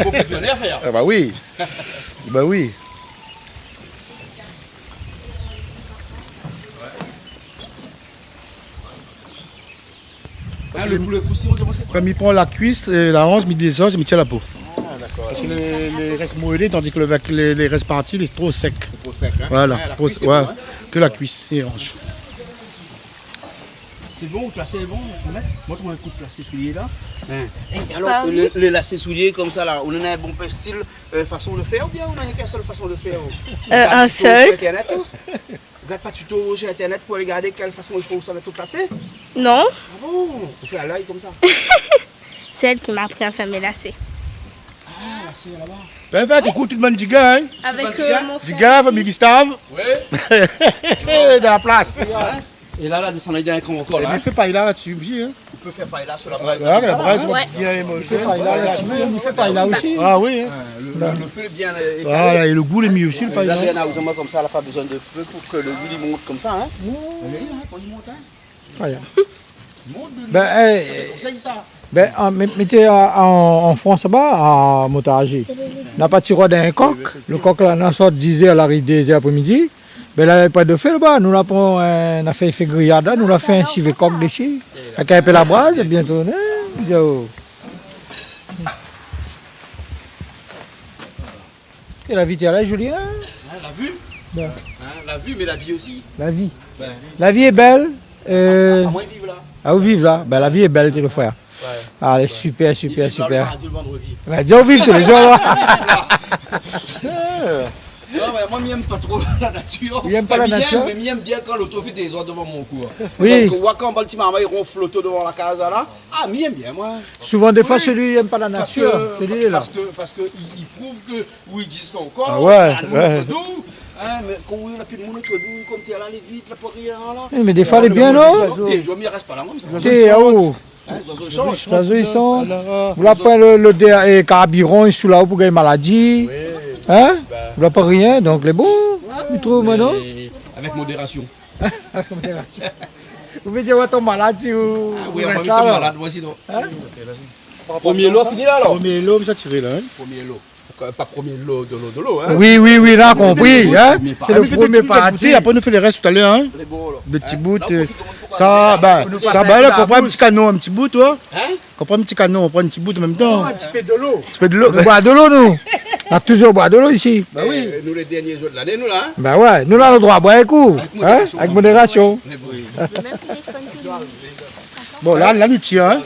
Bonpé tourné a fèr. Ah ba oui. Ba oui. Ah, le poulé kroustiyan, koman sé ? Kan mi pran la kuis, euh, la ansh, mi dézosh, mi tir la po. Ah, dakor. Parske lé, lé rès molé, tandi ke le, lé, lé rès parti, lé tro sèk. Tro sèk, in ? Voilà. Ah, la kuis, sé bon, in ? Ke la kuis é ansh. Lé bon, ou lasé lé bon, ou mèt. Mont amoin in kou lasé soulié la. Hein. É alor, le, le lasé soulié konmsa la, ou néna in bonpé stil, euh, fason de fèr, oubien ou néna in sèl fason de fèr ? Euh, in sèl. Ou gard pa tuto sur internet ? Ou gard pa tuto sur internet pou alé gard kèl fason i fo sa mèt out lasé ? Non. Ah bon ? Ou fé a lèy konmsa ? C'est elle qui m'a appris à faire mes lacets. Ah, lasé laba. Bin, fé in koukou tout bann diga, hein. Avec, euh, mon frère Diga, aussi. Fami Gustave. Oui. Dan la plas. Hein ? É la, la désann dan in kran ankor la, hein. Li fé paella la dsi osi, hein. Ou pé fé paella sur la braz. Ouais, la braz, ouais. Bien, moi, li fé paella la dsi, li fé paella osi. Ah oui, hein. Hein, le, le, le fé lé bien, euh, étalé. Voilà, é le gou lé mié osi, le paella. La, Diana, ou di amoin konmsa, la pa bezoin de fé pou ke le luil i mont konmsa, hein. Ouh. Lé la, kan i mont, hein. Voilà. Bin, eh, bin, an, mé, mété a, an, an Frans laba, a Montargis. Na pa ti roi dan in kok. Le kok la, na sort dizèr, la ariv dézèr aprémidi. Bin la, pa de fé laba. Nou la pran, euh, na fé, fé griyad la, nou la fé in sivé kok dési. Avèk in pé la braz, é bientôt, hein, yo. É la vi té la, Julien ? Hein, la vi. Bon. Hein, la vi, mé la vi osi. La vi. Bin. La vi lé bèl. Euh, ah, ah, moin, i viv la. Ah, ou viv la. Bin, la vi lé bèl, té le frèr. Ouais. Ah, lé super, super, super. I viv la le mardi, le vandredi. Bin, di, ou viv tou lé zour la. Non, mé moin, mi yèm pa tro la natir. Ou yèm pa la natir ? Enfin, mi yèm, mé mi yèm bien kan loto i fé dézord dovan mon kou, hein. Oui. Donk, ou oi, kan bann ti marmay i ronf loto dovan la kaz la, ah, mi yèm bien, moin. Souvan, défoi, oui, sak i yèm pa la natir, parske, sé li la. Parske, parske i, i prouv ke ou i égzis ankor, ah ouais, la nou, ouais, nou, hein, mé kan ou na pi d'moun otour d'ou, konm té la, lé vid, la pa rien la. Eh, mé défoi, lé bien, non ? Té, zozo, mi rès pa la, moin, sa. Té, ah, oh. Hein, zozo i shant. Zozo i shant. Voilà. Ou la pran le, le dé-, eh, karbiran, i sou la ou pou gingn maladi. Oui. Hein ? Bin. Ou la pa rien, donk lé bon, mi trouv, moin, non ? Mé avèk modérasion. Avèk modérasion. Ou vé dir, ouais, tonm malad si ou, ah oui, ou rès la, alor. Malad, moin, sinon. Hein ? Promié lo, fini la, alor ? Promié lo, mi sa tiré la, hein. Promié lo. Pa promié lo, dolo, dolo, hein. Oui, oui, oui, la konpri, hein. Sé le promié parti. Apré, nou fé le rès talèr, hein. Lé bon, alor. Dé ti bout, euh, sa, bin, sa, bin, la, kan ou pran in ti kanon, in ti bout, ouais. Hein ? Kan ou pran in ti kanon, ou pran in ti bout an mèm tan. Non, in ti pé dolo. In ti pé dolo. Nou boi dolo, nou. Na touzour boi dolo isi. Bin oui. Eh, nou, lé dernié zour de lané, nou, la, hein. Bin ouais, nou, la, nou doi boir in kou, hein, avèk modérasion. Avèk modérasion. Mé bon. Bon, la, la, nou tir, hein.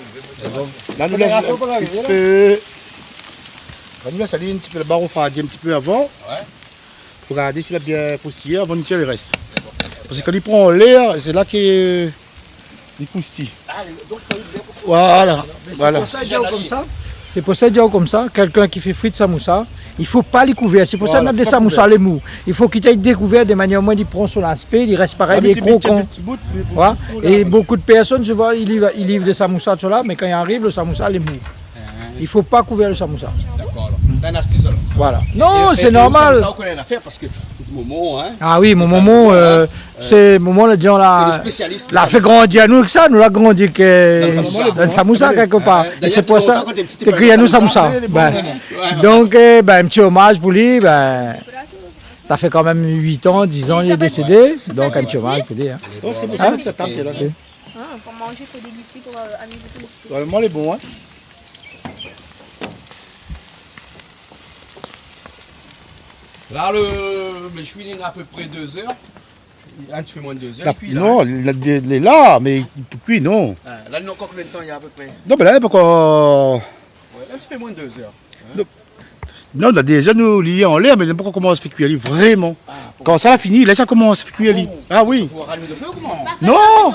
La, nou lès in ti pé, la, nou lès alé in ti pé, la, nou lès alé in ti pé avan. Ouais. Pou gard si la bien kroustiyé avan nou tir le rès. Parske kan li pran lèr, sé la ke li kroustiy. Ah, donk, fo bien kroustiy. Voilà, voilà. Mé sé pou sa, i di aou konmsa. Sé pou sa, i di aou konmsa, kèlkin ki fé frit samousa, i fo pa li kouvèr. Sé pou sa, voilà, na dé samousa lé mou. I fo kit ali dékouvèr de manièr omoin li pran son aspé, li rès parèy, li lé krokan. Ah, mé ti, ti, ti bout, mé pou... Ouais. É bonpé de pèrsone, mi voi, i liv, i liv dé samousa, tousala, mé kan i ariv, le samousa lé mou. I fo pa kouvèr le samousa. Dakor, alor. Sé in astis, alor. Voilà. Non, é, é, sé normal. É samousa, ou koné in afèr, parske momon, hein. Ah oui, mon momon, euh, sé momon, la, di, la, la fé grandi anou èk sa, nou la grandi èk, euh, dan le samousa, kèlkepar. Hein, hein. É sé pou sa, té kri anou samousa. Bin, donk, euh, bin, in ti omaz pou li, bin, sa fé kan mèm uit an, diz an, li lé désédé, donk in ti omaz pou li, hein. Oh, sé pou sa ke sa tap, la. Hein, pour manger, faut déguster, pour, euh, amuser tout le monde. Ouais, moin, lé bon, hein. La, le, le méchoui, li na apépré dé zèr. In ti pé moin de dé zèr, li kui la, non, hein. La, lé, lé la, mé pou kui, non. Ah, la, li na ankor konbien de tan, li na apépré ? Non, mé la, li lé pa ankor... Ouais, in ti pé moin de dé zèr. Non, non, la déza, nou, li lé anlèr, mé li la pankor komans fé kui ali vréman. Ah, bon. Kan sa la fini, la, sa komans fé kui ali. Ah oui. Fo ralim le fé ou koman ? Non.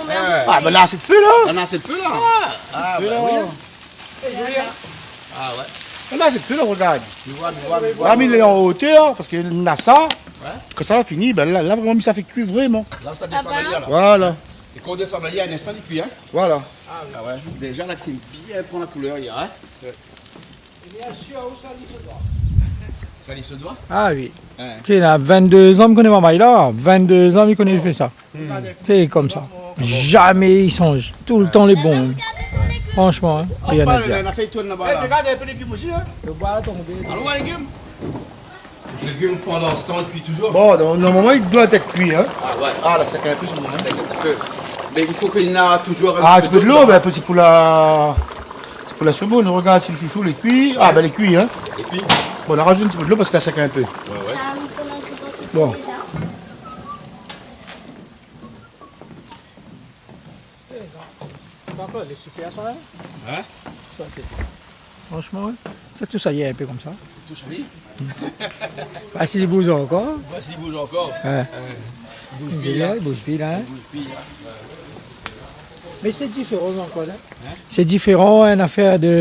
Ah, bin, la, sé le fé, la. La, sé le fé, la. Ah, bin oui. Ah ouais. La, sé le fé, la, regard. Mi voi, mi voi, mi voi. La, mé li lé an otèr, parske na sa. Ouais. Kan sa la fini, bin, la, la, vréman, sa fé kui vréman. La, sa désann ali, la. Voilà. É kan ou désann ali, in instan, li kui, hein ? Voilà. Ah ouais. Déza, la, li fé bien pran la koulèr, li, hein ? Sa li se doi. Ah oui. Hein. Té, na vinn-dé zan, mi koné marmay la. Vinn-dé zan, mi koné li fé sa. Hmm. Té, konmsa. Zamé li sanz. Toultan lé bon. Franchement, hein, rien à dire. On parle, on a fait tourner là-bas, là. Eh, regarde un peu les légumes aussi, hein. Le bois a tombé. Allons voir les légumes. Légim, pandan se tan, i kui touzour ? Bon, non, normalman, li doi èt kui, hein. Ah ouais. Ah, la, sa sèk in pé, son moman. Sa sèk in ti pé. Mé i fo k'li na touzour in ti pé dolo, bin, sé pou la, sé pou la semoun. Regard si le shoushou lé kui. Ah, bin, lé kui, hein. Épi ? Bon, nou razout in ti pé dolo parske la sèk in pé. Ouais, ouais. Bon. Sa, mi koné in ti pé. Sé bon. Lé super sa, in ? In ? Sa, sé, fransman, wé. Sa, tout sa i lé in pé konmsa. Tout sa, oui. Pas si li bouz ankor. Pas si li bouz ankor. Wé. Wé. Li bouz pi, la, in. Li bouz pi, in. Mé sé diféran ankor, in. In ? Sé diféran, in afèr de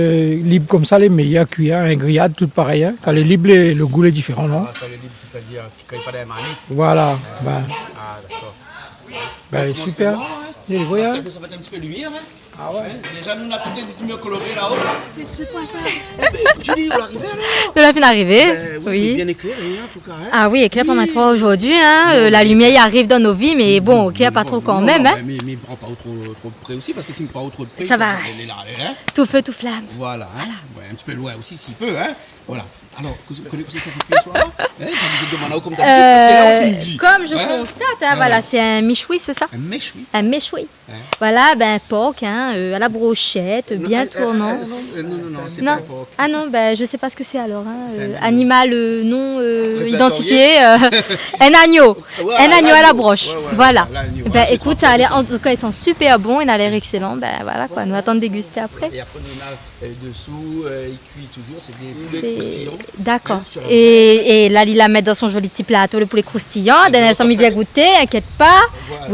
lib konmsa, lé méyèr kui, in, in griyad, tout parèy, in. Kan lé lib, lé, lo gou lé diféran, non ? A, kan lé lib, sétadir kan li lé pa dan la marmit. Voilà, bin. A, dakor. Bin, super. Bon, sé bon, in. Li lé vré, in. Pétèt ke sa va èt in ti pé limièr, in. A wé. In, déza, nou, nou na tout in ti pé koloré laò, la. Sé, sé koi sa ? É bin, ékout, Julie, ou la arivé, alor ? Nou la fine arivé. Bin oui, oui. Mé bien ékléré, in, an tou ka, in. A oui, éklèr pa mal tro zordi, in. Oui. Euh, la limièr i ariv dan nout vi, mé bon, éklèr pa tro kanmèm, in. Non, non, mé, mé, mé pran pa tro, tro pré osi, parske si mi pran tro pré, sa va. Lé la, lé la, in. Tout fé, tout flam. Voilà, in. Voilà. Wé, in ti pé loin osi, si pé, in. Voilà. Alor, kosa, kosa, kosa sa fé kui, sa, la ? In, pa bezoin domann aou konm dabitid, parske la, ou fine di. Euh, comme je constate, hein, voilà, c'est un méchoui, c'est ça ? In méchoui. Un méchoui. In ? Voilà, bin, por, in, euh, à la brochette, bien tournant. Non, euh, euh, non, non, non, sé pa in por. Ah non, bin, je sais pas ce que c'est alors, hein, euh, animal, euh, non, euh, identifié, euh, un agneau. Sé in agneau. Voilà, l'agneau. Ouais, ouais, l'agneau. Voilà. Bin, ékout, sa a lèr, an tou ka, i san super bon, i na lèr ékselan. Bin voilà, koi, nou atann dégusté apré. É apré, nou na, euh, désou, euh, Kui toujour, sé dé poulé kroustiyan, in, sur la braise. D'accord. É, é la, li la mèt dan son zoli ti plato, lo poulé kroustiyan. Dèrnié, sa mi vien gouté, inkièt pa. Voilà,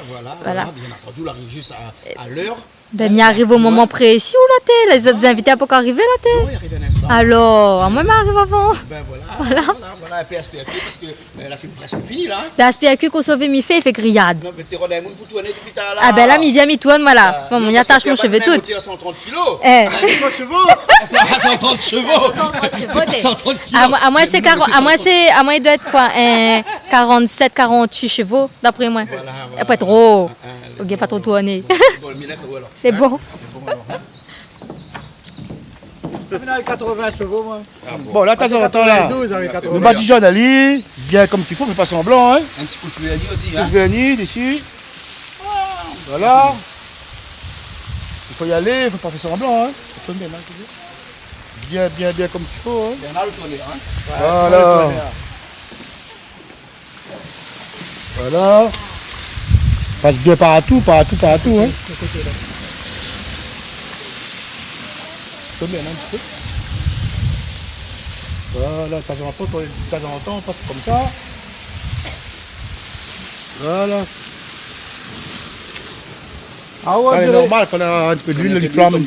voilà, voilà. Oui. Voilà, bien antandi, ou la ariv zis a, a lèr. Bin, mi ariv o moman présé, la, té. Lé zot zinvité la pankor arivé, la, té. Non, i ariv in instan. Alor, amoin, mi ariv avan. Bin voilà, voilà, voilà, in pé aspèr, parske Mé la fine prèsk fini la, in ? Bin, aspèr ke kosa mi fé, i fé griyad. Non, mé té rod in moun pou tourné dopi talèr la. Ah bin la, mi vien, mi tourn, voilà. Bon, mi atash mon shové tout. Moteur san trant kilo. Eh. San trant shevaux. San trant shevaux. San trant shevaux, té. San trant kilo. Amoin, amoin, sé karan-, amoin, sé, amoin, i doi èt koi, in, karant-sèt, karant-uit shevaux, d'apré moin. Voilà, voilà. Apré, tro. Ah, ah, ou gingn pa tro tourné. Bon, mé la, sa va alor. Sé bon. Sé bon alor, in. Moin néna katrevin shevaux, moin. Ah bon. Bon, la, tazantan, la, katrevin-douz, avèk katrevin. Nou badijonn ali, bien konm k'i fo, fé pa sanblan, in. In ti kou d'verni, ou di, in. Kou d'verni, isi. Voilà. I fo alé, fo pa fé sanblan, in. Bien, bien, bien konm k'i fo, in. Bien, la, lo tourné, in. Voilà. Voilà. Pas bien partou, partou, partou, in. Tourn in ti pé. Voilà, tazantan, tazantan, pas konmsa. Voilà. Ah ouais, on dirait normal, kan néna in ti pé d'luil, li flam, li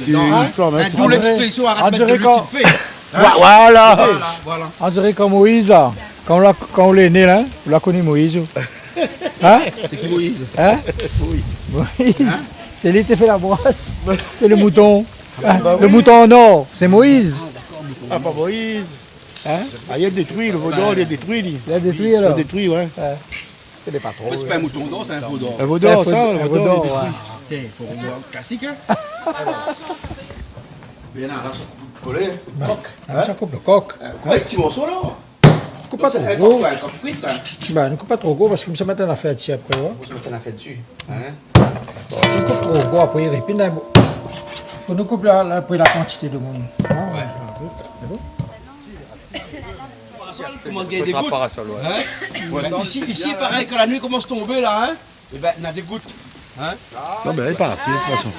flam, in. D'où l'expression, arèt mèt de l'luil si lo fé. Vo-, voilà. Voilà, voilà. On diré konm Moïse, la. Kan la, kan ou lé né, la, ou la koni Moïse, ou. In ? Sé ki Moïse ? In ? Moïse. Moïse. In ? Sé li té fé la bras. Sé lo mouton. Ah, bah oui. Lo mouton an or, sé Moïse. Ah, dakor, mouton an or. Ah, pa Moïse. In ? Ah, li la détrui, lo vo d'or, li la détrui, li. Li la détrui, alor. Li la détrui, ouais. Ouais. Sé pa tro, sé pa in mouton d'or, sé in vo d'or. In vo d'or, sa, in vo d'or, ouais. Té, fo rovoir klasik, in. Alor. Bien, la, la, sa koup lo kok. Bin, sa koup lo kok. Euh, koup in ti morso, la. Koup pa tro gro. Donk, sa, in kok frit, in. Bin, koup pa tro gro, parske mi sa mèt in nafèr dsi apré, ouais. Ou sa mèt in nafèr dsi, in. Bon, si ou koup tro gro, apré, i répin, in. Fo nou koup la, la, apré la kantité de moun. Ouais. Sé bon. Parasol, komans gingn dé gout. Parasol, ouais. In ? Ouais. Isi, isi, parèy, kan la nuit i komans tonbé la, in, é bin, na dé gout. In ? Non, bin, lé parti, de tout fason.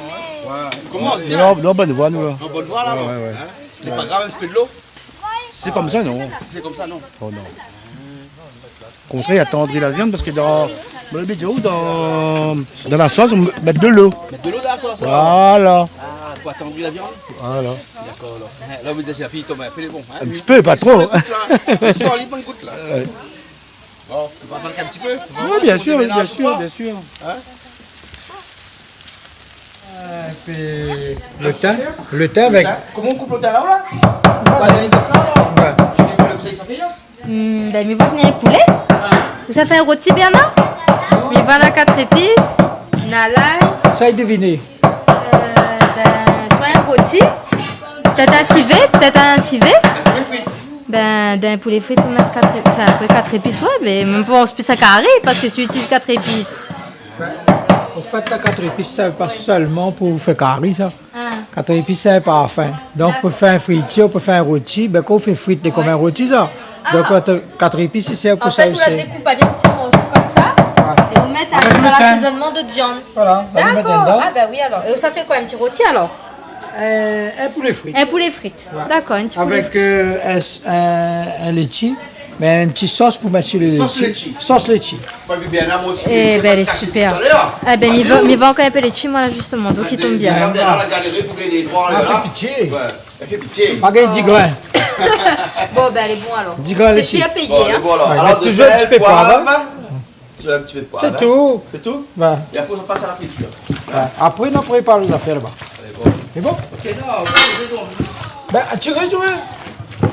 Ouais, i komans bien. Non, non, bone voi, nou, la. An bone voi, la, non ? Ouais, ouais. In ? Lé pa grav, in ti pé d'lo ? Si sé konmsa, non. Si sé konmsa, non. Oh, non. Okontrèr, i atandri la viann, parske dan, dan lo bidjou, dan, dan la sos, i mèt d'lo. Mèt d'lo dan la sos, alor. Voilà. Ah, pou atandri la viann ? Voilà. Dakor, alor. La, ou vé dir, si la pi i tonm in pé, lé bon, in ? In ti pé, pa tro. Li san lo gout, la. Li san lo bon gout, la. Ouais. Bon, ou va mank in ti pé. Ouais, bien sir, bien sir, bien sir. In ? In pé lo tin, lo tin avèk. Koman ou koup lo tin la, ou la ? Ou pa di konmsa, la ? Ouais. Ou di konmsa, sa i fé, in ? Hmm, bin, mi voi k'i na in poulé. Ah. Ou sa fé in roti, Bernard ? Mi voi na kat zépis, na lay. Sa i deviné. Euh, bin, soi in roti, pétèt in sivé, pétèt in sivé. In poulé frit. Bin, dan in poulé frit, ou mèt kat zépis, anfin, apré kat zépis, ouais, mé mi pans plis a kari, parske si ou itiliz kat zépis. Bin, an fèt, la, kat zépis, sa pa sèlman pou fé kari, sa. Ah. Kat zépis, sé in parfin. Dakor. Donk, pou fé in fritir, pou fé in roti, bin, kan ou fé frit, lé konm in roti, sa. Ah. Donk, kat, kat zépis, i sèrv pou sa osi. An fèt, ou la dékoup an ti morso konmsa, ouais, é ou Mèt avèk dan lasézonman de viann. Voilà, sa i mèt dedan. Dakor. Ah ben oui alor. É sa i fé koi, in ti roti alor ? In, in poulé frit. In poulé frit. Ouais. Dakor, in ti poulé frit. Avèk, euh, in, in, in létshi, mé in ti sos pou mèt si lo létshi. Sos létshi. Sos létshi. Moin la vi Bernard, moin osi, mi sa pas kash talèr. Eh ben, lé super. Eh ben, mi vann, mi vann ankor in pé létshi, moin la, zistoman, donk i tonm bien. Bernard la galéré pou gingn dé droit la. Ah, fé pitié. Ouais. Èl i fé pitié. Pa gingn di grin. Bon ben, lé bon alor. Di grin létshi. Sé shèr péyé, hein. Bon, lé bon alor. Ouais, alor, mèt touzour in ti pé poiv, hein. Dosèl, poiv. Ti mèt in ti pé poiv, hein. Sé tou. Sé tou ? Ouais. É apré, i pas a la fritir. Ouais. Apré, nou prépar zafèr laba. Lé bon. Lé bon ? Ok, non, ok, lé bon. Ben, ti rès, ouais.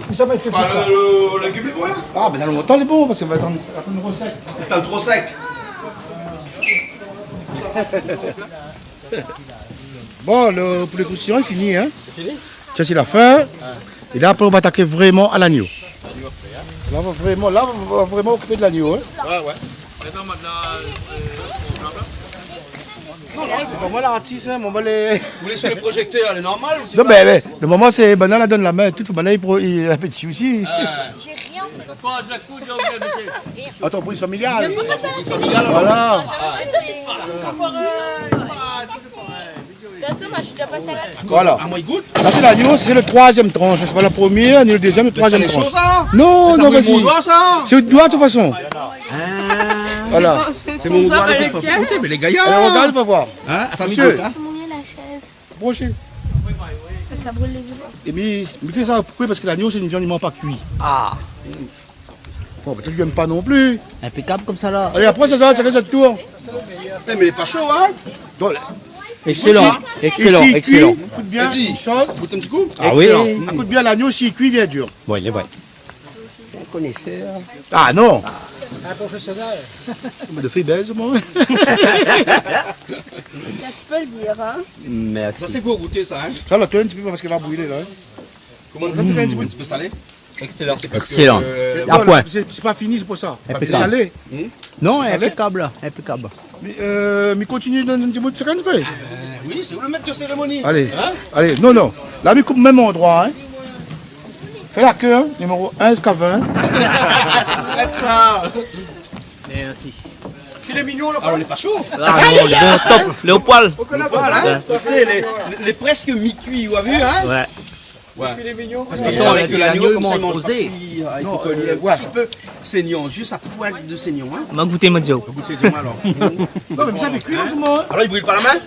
Mé sa va fé kuir sa. Lo, lo légim lé bon, hein ? Ah ben, dan lontan lé bon, parske sa va atann, atann tro sèk. Atann tro sèk. Bon, lo, pou lé kroustiyan, lé fini, hein. Lé fini ? Sa sé la fin. Ah. É la, apré, nou va atak vréman a lagno. Lagno apré, hein. La, nou va vréman, la, nou va vréman okipé de lagno, hein. Ouais, ouais. Atann, mintnan, euh, sé pa moin lartis, hein, moin lé... Ou lé sou lo projektèr, lé normal ou sé... Non, ben, ben, lo moman sé banna la donn la min, tout, fo banna i pro-, i, in pé de sousi. Ah. Antrepriz familial. Antrepriz familial, alor. Voilà. Ah. Perso, moin, mi la déza pasé a la... Dakor. Voilà. Ah, moin i gout. Sa sé lagno, sé lo troizièm transh. Sé pa la promièr, ni lo dézièm, lo troizièm transh. Mé sa, sa i mouy mon doi, sa. Non, non, vas-y. Sé out doi, de tout fason. Ah. Voilà. Sé mon doi, de tout fason. Son doi. Ok, mé lé gayar. Alé, rogard, va voir. Hein ? Atann, mi gout, hein. Mésyé. Broshé. Sa bril lé zyé. É mi, mi fé sa, poukoi ? Parske lagno, sé in viann i manz pa kui. Ah. Bon, ben, ou yèm pa non pli. Inpékab konmsa la. Alé, apré, sé sa, sé lé zot tour. Eh, mé lé pa sho, hein ? Donk, excellent, isi, excellent, isi i kui, excellent. Ékout bien, Edi, in shoz. Gout in ti kou. Ah oui. Excellent. Ékout bien, lagno, isi i kui, i vien dir. Bon, lé vré. Sé in konésèr. Ah non. In profésionèl. Mé de fé bèz, moin. Sa, tu peux le dire, hein. Merci. Sa sé pou gouté sa, hein. Sa, la, in ti pé, parske sa va brilé la, hein. Koman, in ti pé, in ti pé salé ? Excellent. Excellent. Sé parske, euh, à point. Sé, sé pa fini, sé pou sa. Inpékab. Salé. Hmm ? Non, salé. Inpékab la, inpékab. Mi, euh, mi kontinié dan in ti bout de segonn, koi. Ah ben oui, sé ou lo mèt de sérémoni. Alé, hein ? Alé, non, non. La, mi koup mèm androi, hein. Fé la kèr, hein, niméro un ziska vin. Arèt sa. Mèrsi. Filé mignon, lo... Alor, lé pa sho. Ah non, lé bon, top. Lé o poil. O poil, hein. Ouais. Lé, lé, lé prèsk mi-kui, ou la vi, hein ? Ouais. Ouais. Parske avèk lagno, lagno, lé konmsa, i manz pa kui, hein. I fo ke li lé in ti pé sényan, zis a point de sényan, hein. Ma gouté, ma di aou. Gouté, di amoin alor. Non, mé sa i fé kui an se moman, hein. Alor, i bril pa la min ?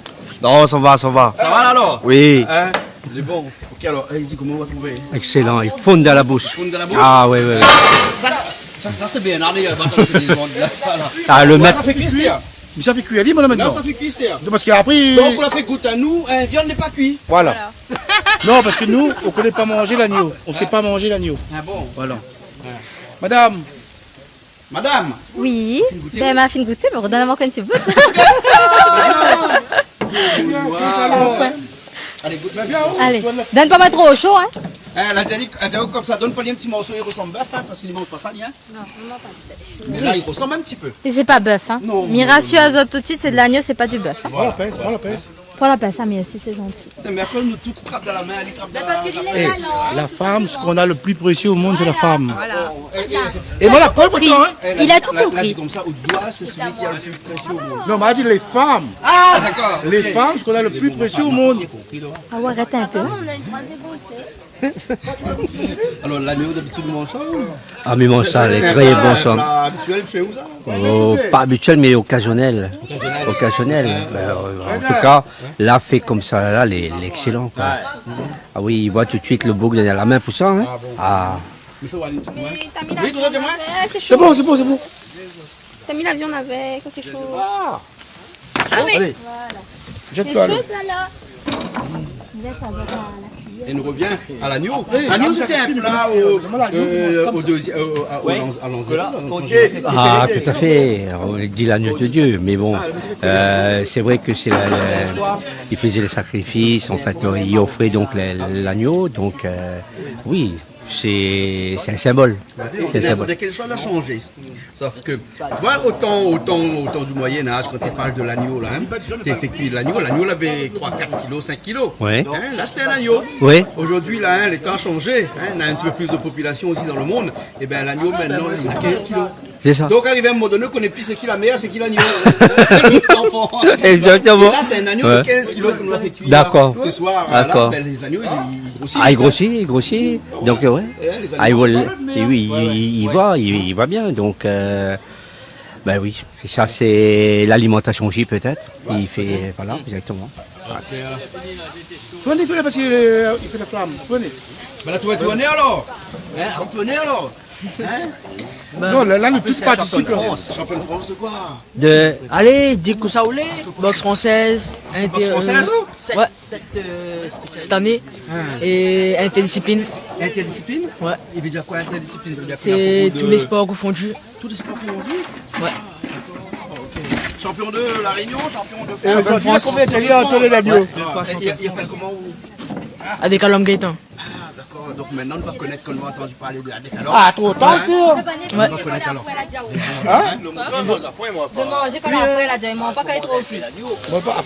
Non, sa va, sa va. Sa va la, alor ? Oui. Hein ? Lé bon. Ok, alor, eh, i di koman ou la trouvé ? Excellent, i fonn dan la boush. I fonn dan la boush ? Ah, ouais, ouais, ouais. Sa, sa, sa, sa sé bien, alé, euh, atann, sé dé zord la, sa la. Ah, lo mèt. Sa i fé kui, hein. Mé sa i fé kui ali, madam, non, sa i fé kui, sé... Non, parske apré... Donk, ou la fé gout anou in viann lé pa kui. Voilà. Voilà. Non, parske nou, nou koné pa manzé lagno. Nou sé pa manzé lagno. Ah bon ? Voilà. Ouais. Madam. Madam. Oui. Ou la fine gouté, ou ? Ben, ma fine gouté, mé donn amoin ankor in ti bout. Gard sa ! Vien, vien, vien, alon. Alé, gout. Vien, vien, alon. Alé. Donn pa amoin tro sho, hein. Hein, la di ali, la di ali konmsa, donn pa ali in ti morso, i resanm bèf, hein, parske li manz pa sa, li, hein. Non, vréman pa. Mé la, i resanm in ti pé. É sé pa bèf, hein. Non, non, non. Mi rasir azot tout de suit, sé de lagno, sé pa du bèf, hein. Voilà. Pran la pins, pran la pins. Pran la pins, ah, mèrsi, sé zanti. Putain, mé apré, nou tout trap dan la min, li trap dan la min. Parske li lé la, non, tout sinploman. Eh, la femme, ce qu'on a le plus précieux au monde, c'est la femme. Voilà. Bon, eh, eh, eh. É moin la pran pourtan, hein. Il a tout compris. La, la di konmsa, out doi, sé sélui ki lé le pli présié o monn. Non, ma di lé fanm. Ah, dakor, ok. Lé fanm, ce qu'on a le plus précieux au monde. Lé fanm, la pa konpri, la. Ah ouais, arèt in pé. Alor, lagno, dabitid, ou manz sa ou ? Ah, mi manz sa, lé tré bon sa. Sé, sé in pla abitièl shé ou, sa ? Oh, pa abitièl, mé okazionèl. Okazionèl. Okazionèl. Ben, euh, an tou ka, la, fé konmsa la, lé, lé excellent, koi. Ouais. Ah oui, i voi tout de suit lo boug dan la min pou sa, hein. Ah bon. Ah. Mé sa va alé in ti pé, hein. Oui, toujour, di amoin. Sé sho. Sé bon, sé bon, sé bon. T'as mis la viande avec, c'est chaud. Ah. Ah, mé... Alé. Voilà. Jèt aou, alé. Lé shoz, la, la. É nou revien a lagno. Lagno, sété in pla o, euh, o dézi-, o, o, a, o lanz-, a lanzéro, sa, dan le tan zénéral. Ah, tout à fait. On dit l'agneau de Dieu, mais bon, euh, c'est vrai que c'est la, la, ils faisaient les sacrifices, en fait, euh, ils offraient donc la, l'agneau, donc, euh, oui. Sé, sé in sinbol. Sé in sinbol. Néna, néna kékshoz la shanzé. Sof ke, tu vois, o tan, o tan, o tan du Moyen Âge, kan i parl de lagno, la, hein, té fé kui lagno, lagno lavé troi, kat kilo, sink kilo. Ouais. Hein, la, sété in lagno. Ouais. Zordi, la, hein, lé tan la shanzé, hein, néna in ti pé plis de popilasion osi dan le monn. É bin, lagno, mintnan, li na kinz kilo. C'est ça. Donc, arrivé à un moment donné, on connaît plus c'est qui la mère, c'est qui l'agneau. L'enfant. Exactement. Et là, c'est un agneau de quinze kilos que nous avons fait cuire ce soir. D'accord. Voilà. Ben, les agneaux, ils, ils grossissent, hein. Ah, ils grossissent, ils grossissent. Donc, euh, ouais. Eh, les agneaux, ils volent. Ah, ils volent, mais, oui, ouais, ouais, il va, il, il va bien. Donc, euh, ben oui, ça, c'est l'alimentation aussi, peut-être. Ouais. Il fait, voilà, exactement. Ok, alors. Tournez, tournez, parce que, euh, il fait la flamme. Tournez. Ben là, tu vas tourner alors. Hein, on tourne alors. Hein ? Non, la, la, nou tout partisip, la. Champion de France ou quoi ? De, alé, di kosa ou lé. Boxe française, inter-, euh, ouais. Cette année. Et interdiscipline. Interdiscipline ? Ouais. Il veut dire quoi, interdiscipline ? Ça veut dire que c'est tous les sports confondus. Tous les sports confondus ? Ouais. Ah, d'accord, ok. Champion de La Réunion, champion de France. Champion de France. Combien t'as dit, Antoine Labio ? Ouais. Et il, il appelle comment, vous ? Avec Alain Gaëtan. Ah, d'accord. Donc maintenant, on va connaître, qu'on a entendu parler de, avec alors. Ah, trop tard, frère. Ouais. On va connaître alors. Hein ? De manger quand la poêle a dit, moi, pas quand il est trop fit. Moi, pas.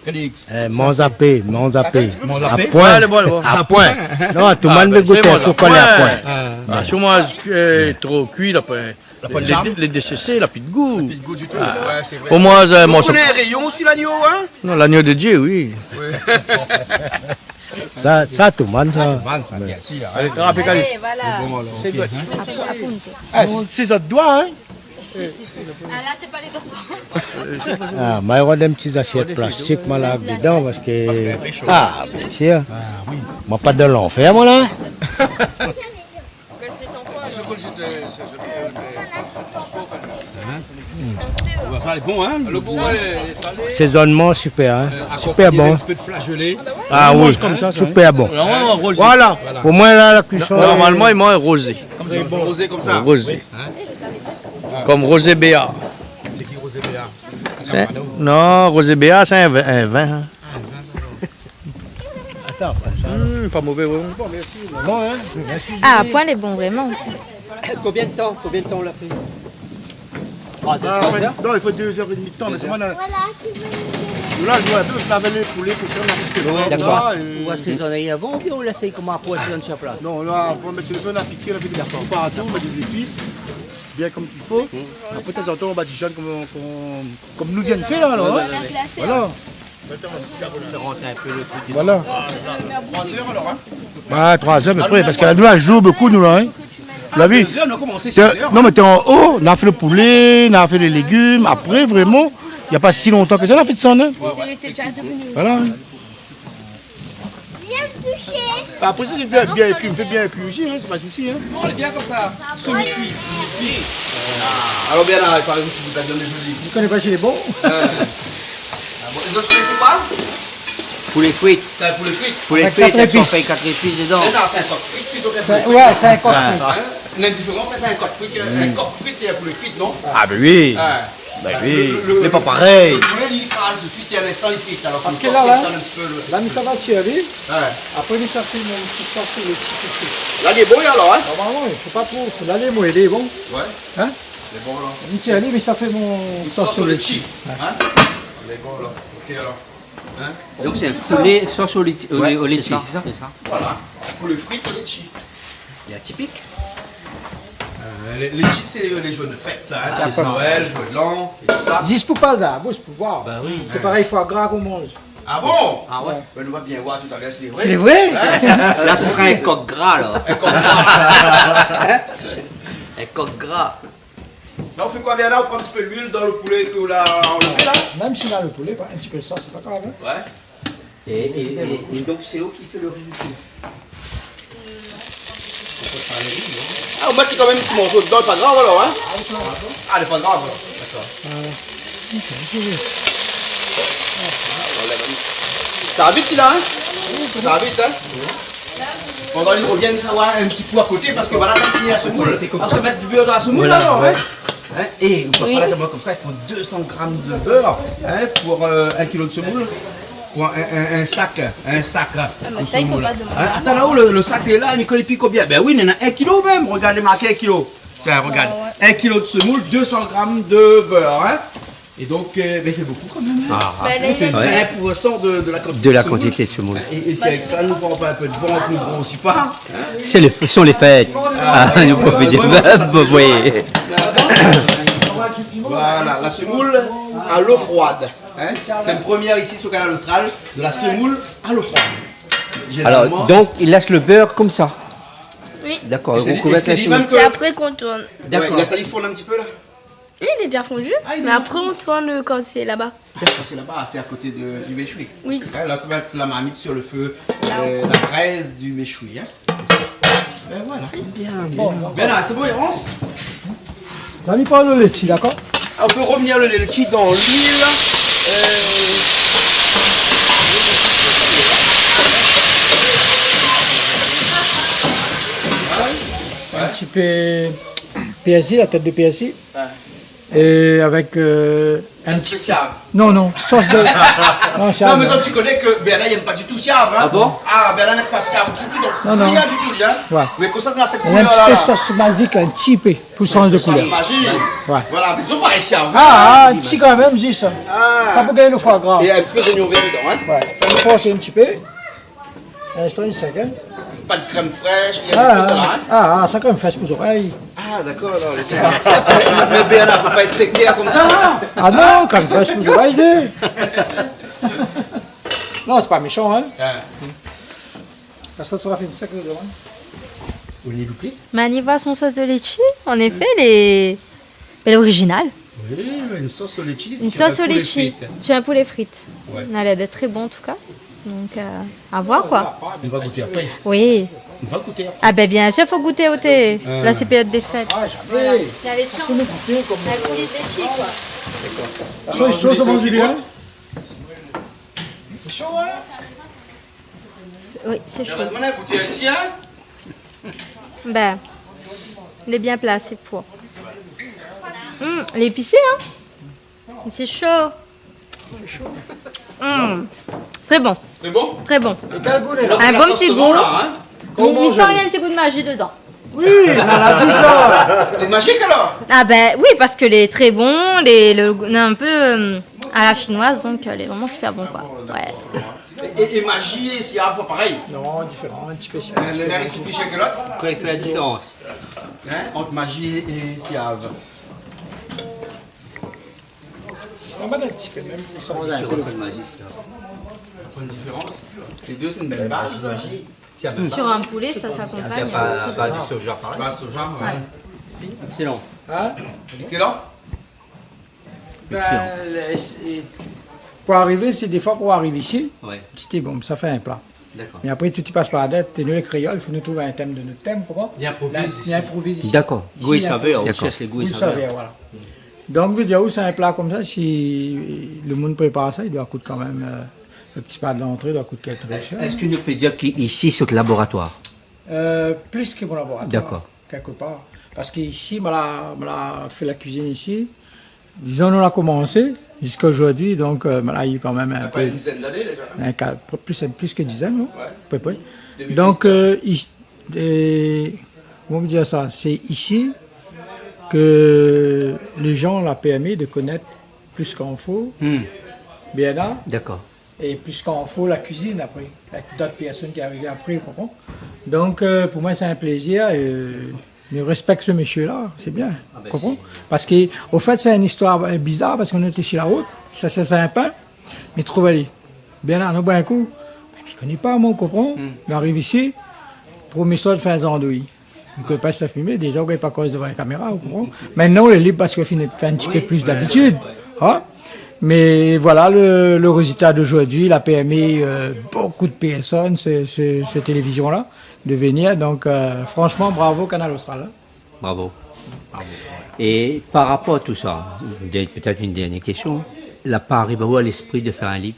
Félix. Eh, manzapé, manzapé. Manzapé ? Ah, poin. Ouais, le bon, le bon. Ah, poin. Non, tout le monde veut goûter, faut qu'on ait à poin. Ah, si moi, euh, trop cuit, la poin. La poin de charme. Les, les D C C, la pit gou. La pit gou du tout. Ah. Ouais, c'est vrai. Au moins, euh, moi, on a un rayon sur l'agneau, hein ? Non, l'agneau de Dieu, oui. Ouais. Ça, ça, tout le monde, ça. Ah, tout le monde, ça, bien sûr, hein. Allez, trapé, allez. Allez, voilà. Bon, alors, ok, hein. Ah, c'est, c'est votre doigt, hein. Ah, là, c'est pas les doigts de femme. Ah, ma rod in ti zasièt plastik, ma la dedan, parce que, ah, bien sûr. Ah, oui. Moi, pas de l'enfer, moi, là. Hein ? Ça, c'est bon, hein ? Le goût, ouais, salé. Assaisonnement, super, hein. Euh, à côté, super bon. Un petit peu de flageolet. Ah oui, comme ça, ça, super bon. Là, on mange rosé. Voilà. Voilà. Pour moi, là, la cuisson, normalement, ils mangent rosé. Comme ça, rosé comme ça. Rosé. Oui. Hein ? Comme rosé béa. C'est qui, rosé béa ? C'est, non, rosé béa, c'est un vin, un vin, hein. Ah, un vin, pardon. Attends, pas ça, là. Hmm, pas mauvais, ouais. Bon, merci. Bon, hein ? Merci, Julie. Ah, poin lé bon, vraiment. Combien de temps, combien de temps on l'a fait ? Trois heures, trois heures ? Ah, ouais, non, il faut deux heures et demie de temps, mais moi, là, là, je vois un peu, je lavais les poulets pour faire ma petite... Ouais, d'accord. Ou assaisonne avant, ou bien ou laisse comment, après, assaisonne sur place ? Non, là, avant de mettre sur le feu, on a piqué, on a fait des petits coups partout, on met des épices, bien comme qu'il faut. Après, de temps en temps, on badigeonne comme, comme, comme nous vient de faire, là, alors, hein. Ouais, ouais, ouais. Voilà. Ça rentre un peu le truc dedans. Voilà. Trois heures alors, hein ? Bah, trois heures à peu près, parce que la nou la joué beaucoup, nou, là, hein. Ah, la vi. Deux heures, nou la komansé six heures, hein. Non, mais t'es en haut, on a fait le poulet, on a fait les légumes. Après, vraiment, il y a pas si longtemps que ça, on a fait de ça, hein. Ouais, ouais. Voilà. Viens me toucher. Bah, après, si c'est bien, bien cuit, on fait bien cuit aussi, hein, c'est pas de souci, hein. Non, il est bien comme ça. Semi-cuit. Semi-cuit. Ah, alors, bien, là, par exemple, tu peux pas dire les jolies. Je connais pas si c'est bon. Euh. Ah bon, les autres, c'est quoi ? Poulet frit. C'est un poulet frit. Poulet frit, avec quatre épices dedans. Mais non, c'est un coq frit plutôt qu'un poulet frit. Ouais, c'est un coq frit. Hein ? Il y a une différence entre un coq frit et un, un coq frit et un poulet frit, non ? Ah, ben oui. Ouais. Ben oui, le, le, le, c'est pas pareil. Le poulet, il écrase tout de suite et à l'instant, il frit. Alors que le coq, il donne un petit peu le... Là, mi sa va tir ali. Ouais. Après, mi sa fé mon ti sos sur le ti tout de suite. Là, il est bon, alors, hein ? Normalement, il faut pas trop. Là, il est bon, il est bon. Ouais. Hein ? Il est bon, là. Mi tir ali, mi sa fé mon sos sur le ti. Une sauce au litchi. Ouais. Hein ? Il est bon, là. Ok, alors. Hein ? Donc, c'est un poulet sauce au litchi, au, ouais, au litchi, c'est ça, c'est ça. Voilà. Poulet frit au litchi. Bien typique. Euh, les, les litchis, c'est les, les joyeux de fête, ça, hein. Ah, c'est ça. Noël, jour de l'an, et tout ça. Zis pou pas la boush, pou voir. Bah oui. C'est pareil, foie gras qu'on mange. Ah bon ? Ah ouais. Ouais. Ben, nou va bien voir tout à l'heure si c'est vrai. C'est vrai ? Hein ? Là, ce sera un coq gras, là. Un coq gras. Un coq gras. Là, on fait quoi, Bernard ? On prend un petit peu d'huile dans le poulet que là, on a fait, là ? Même si on a le poulet, un petit peu de sauce, c'est pas grave, hein. Ouais. Et, et, et, et donc, c'est eux qui fait le riz aussi. Ah, on met quand même un petit morceau dedans, pas grave alors, hein ? Ah, c'est pas grave alors. D'accord. Ça va vite, là, hein ? Ça va vite, hein ? Pendant qu'il revient, ça va un petit coup à côté, parce que voilà, on finit la semoule. On va mettre du beurre dans la semoule, là, alors, hein ? Hein ? Et on peut pas dire, moi, comme ça, il faut deux cents grammes de beurre, hein, pour, euh, un kilo de semoule. Pour un, un, un sac, un sac, hein, de semoule. Ah, mais ça, il faut pas demander à moi. Hein, attends, là-haut, le, le sac, il est là, il connaît plus combien. Ben oui, il y en a un kilo même. Regarde, il est marqué un kilo. Tiens, regarde. Ah ouais. Un kilo de semoule, deux cents grammes de beurre, hein. Et donc, euh, ben, il fait beaucoup quand même, hein. Ah, ah. Ben, il fait ouais. Vingt pour cent de, de la quantité de semoule. De la quantité de semoule. Et, et si avec ça, nous ne prenons pas un peu de ventre, nous ne grossit pas, hein. C'est le, ce sont les fêtes. Ah, nous profitons. Vraiment, ça fait oui. Voilà, la semoule à l'eau froide, hein. C'est une première ici sur Kanal Austral, de la semoule à l'eau froide. Alors, généralement donc, il laisse le beurre comme ça. Oui. D'accord, et c'est, recouvert et c'est la lui-même semoule. C'est que après qu'on tourne. D'accord. Ouais, il a sali fondre un petit peu, là. Oui, il est déjà fondu, ah, il est mais après on tourne quand c'est là-bas. D'accord, c'est là-bas, c'est à côté de, du méchoui. Oui. Hein, là, ça va être la marmite sur le feu, euh, la braise du méchoui, hein. C'est ça. Ben voilà. Bien, bien. Bon, ben là, c'est bon, il range. La mi pa lo létshi, d'accord ? On fait revenir le, le létshi dans l'huile. Euh, un petit peu persil, la tête de persil. Ouais. Et avec, euh, un petit peu siav. Non, non, sauce de, non, siav, non. Non, mais toi, tu connais que Bernard, il aime pas du tout siav, hein ? Ah bon ? Ah, Bernard n'aime pas siav du tout, donc rien du tout, hein ? Non, non. Ouais. Mais comme ça, c'est dans cette couleur-là, là. Il a un petit peu sauce magique, un petit peu, pour changer de couleur. Sauce magique. Ouais. Voilà, mais disons pareil, siav. Ah, ah, un petit quand même, juste ça. Ah. Ça peut gagner le foie gras. Et un petit peu d'oignon vert dedans, hein ? Ouais. On force un petit peu. Instan, in sèk, hein. Pa de krèm frèsh, rien du tout, voilà, hein. Ah, ah, sa krèm frèsh pou zorèy. Ah, dakor, alor, lé... Mé, mé Bernard, fo pa èt sékèr konmsa, hein. Ah non, krèm frèsh pou zorèy, lé. Non, sé pa méshan, hein. Ah. La sos la fine sèk dedan, hein. Ou lé louké ? Mani, voi son sos de létshi, an éfé, lé Bèl original. Oui, une sauce au litchi sur un poulet frit. Une sauce au litchi sur un poulet frit. Ouais. Na lèr d'èt tré bon, an tou ka. Donk, euh, a voir, koi. Nou va gouté apré. Oui. Nou va gouté apré. Ah ben, bien sûr, fo gouté, oté. Euh. La, sé périod dé fèt. Ah, zamé. Voilà. Sé in létshi. Fo nou gouté konm... In koulis létshi, koi. Dakor. Alor, lé sho, sa manz bien. Lé sho, hein ? Oui, sé sho. Erèzman, nou la gouté isi, hein ? Ben, lé bien plasé pou. Hmm, lé épisé, hein ? Sé sho. Hmm. Tré bon. Tré bon ? Tré bon. É kèl gou lé la ? In bon ti gou. Donk, la sos se vend la, hein ? Mé, mé san, néna in ti gou de maji dedan. Oui, mé la di sa. Lé mazik, alor ? Ah ben oui, parske lé tré bon, lé, le, néna in pé, euh, a la shinoiz, donk, euh, lé vréman super bon, koi. Ah bon, dakor. Ouais. É, é, é maji é siav, parèy ? Non, diféran, in ti pé siav. Euh, le mèm ki pi shèr ke lot ? Koi i fé la diférans ? Hein ? Ant maji é siav. Nou va mèt in ti pé mèm pou sa. Diférans ant maji, siav. Pa de diférans. Lé dé, sé in mèm baz. Maji, siav, mèm pa. Sur un poulet, ça s'accompagne. Siav, pa, pa du soja, parèy. Pa soja, ouais. Ouais. Excellent. Hein ? Excellent. Excellent. Ben, le, sé, pou arivé, sé défoi pou ariv isi, ouais, mi di, bon, sa fé in pla. Dakor. Mé apré, tout i pas par la tèt, é nou, lé kréol, fo nou trouv in tèm de nout tèm, konpran ? I inproviz isi. La, i inproviz isi. Dakor. Isi, i inproviz. Gou é savèr, on shèrsh lé gou é savèr. Gou é savèr, voilà. Donk, mi vé dir, ou, sé in pla konmsa, si le moun i prépar sa, i doi kout kan mèm, euh, le ti pla de lantré i doi kout kèk tré shèr. Èske nou pé dir ki isi, sé out laboratoir ? Euh, plis ke mon laboratoir. Dakor. Kèlkepar. Parske isi, moin la, moin la fé la kuizine isi. Dizon, nou la komansé ziska zordi, donk, euh, moin la u kan mèm in pé... Sa fé in dizèn d'ané déza, hein ? In ka-, plis, plis ke dizèn, non ? Ouais. A pé pré. Donk, euh, i-, é, koman nou pé dir sa ? Sé isi ke lé jan la pèrmi de konèt plis kan fo, hmm, Bernard. Dakor. É plis kan fo la kuizine apré, avèk dot pèrsone ki ariv apré, ou konpran ? Donk, euh, pou moin, sé in plézir, é nou rèspèk se mésyé-la, sé bien, ou konpran ? Ah ben, sé... Parske, o fèt, sé in istoir, euh, bizar, parske nou té si la rout, sa sé sinpa, mé trouv ali. Bernard, nou boir in kou. Ben, mi koné pa, moin, ou konpran ? Hmm. Mi ariv isi, promié soir, fé in zandouy. Donk, euh, pa sa filmé, déza, ou gingn pa koz dovan in kaméra, ou konpran ? Mintnan, ou lé lib parske ou la fini fé in ti pé plis dabitid, hein ? Mé voilà, le, le rézilta d'ozordi, la pèrmi, euh, bonpé de pèrsone, se, se, se télévizion-la, de venir. Donk, euh, franshman, bravo Kanal Austral, hein. Bravo. Bravo. É par rapor a tout sa, dé-, pétèt in dèrnié késtion, la pa ariv aou a léspri de fé in liv ?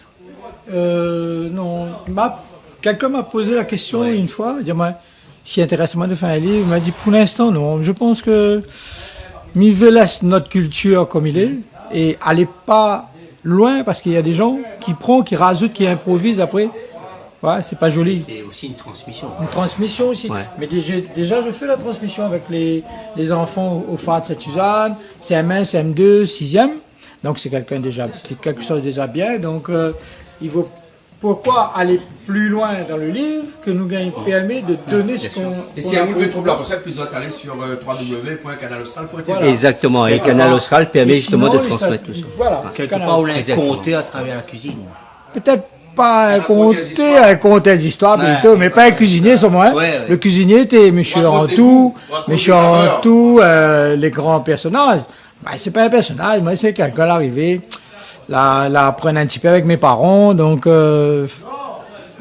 Euh, non. Ma, kèlkin ma pozé la késtion, ouais, in foi, di amoin, si intérès amoin de fé in liv, ma di, pou linstan, non. Mi pans ke mi vé lès nout kiltir konm i lé, é alé pa loin, parske na dé jan ki pran, ki razout, ki inproviz apré. Ouais, sé pa zoli. Sé osi in transmision. In transmision osi. Ouais. Mé déza, déza, mi fé la transmision avèk lé, lé zanfan o, o Fard Sainte-Suzanne, C M un, C M deux, sizièm. Donc, c'est quelqu'un déjà, c'est quelque chose déjà bien. Donc, euh, il vaut, pourquoi aller plus loin dans le livre que nou gingn pèrmèt de donner ce qu'on, qu'on a proposé. É si amoun i vé trouv la resèt, pli zot alé sur, euh, trois W point canal austral point T V. Voilà. Exactement. Et Canal Austral permet justement de transmettre tout ça. Quelque part, voilà, Canal Austral. Quelque part, ou la konté à travers la cuisine. Peut-être pas un conteur, un conteur d'histoire plutôt, mais pas un cuisinier seulement, hein. Ouais, ouais. Le cuisinier, té monsieur Rantou, monsieur Rantou, euh, les grands personnages. Bah, c'est pas un personnage, mais c'est quelqu'un, la rivé, la, la aprann un petit peu avec mes parents, donc, euh,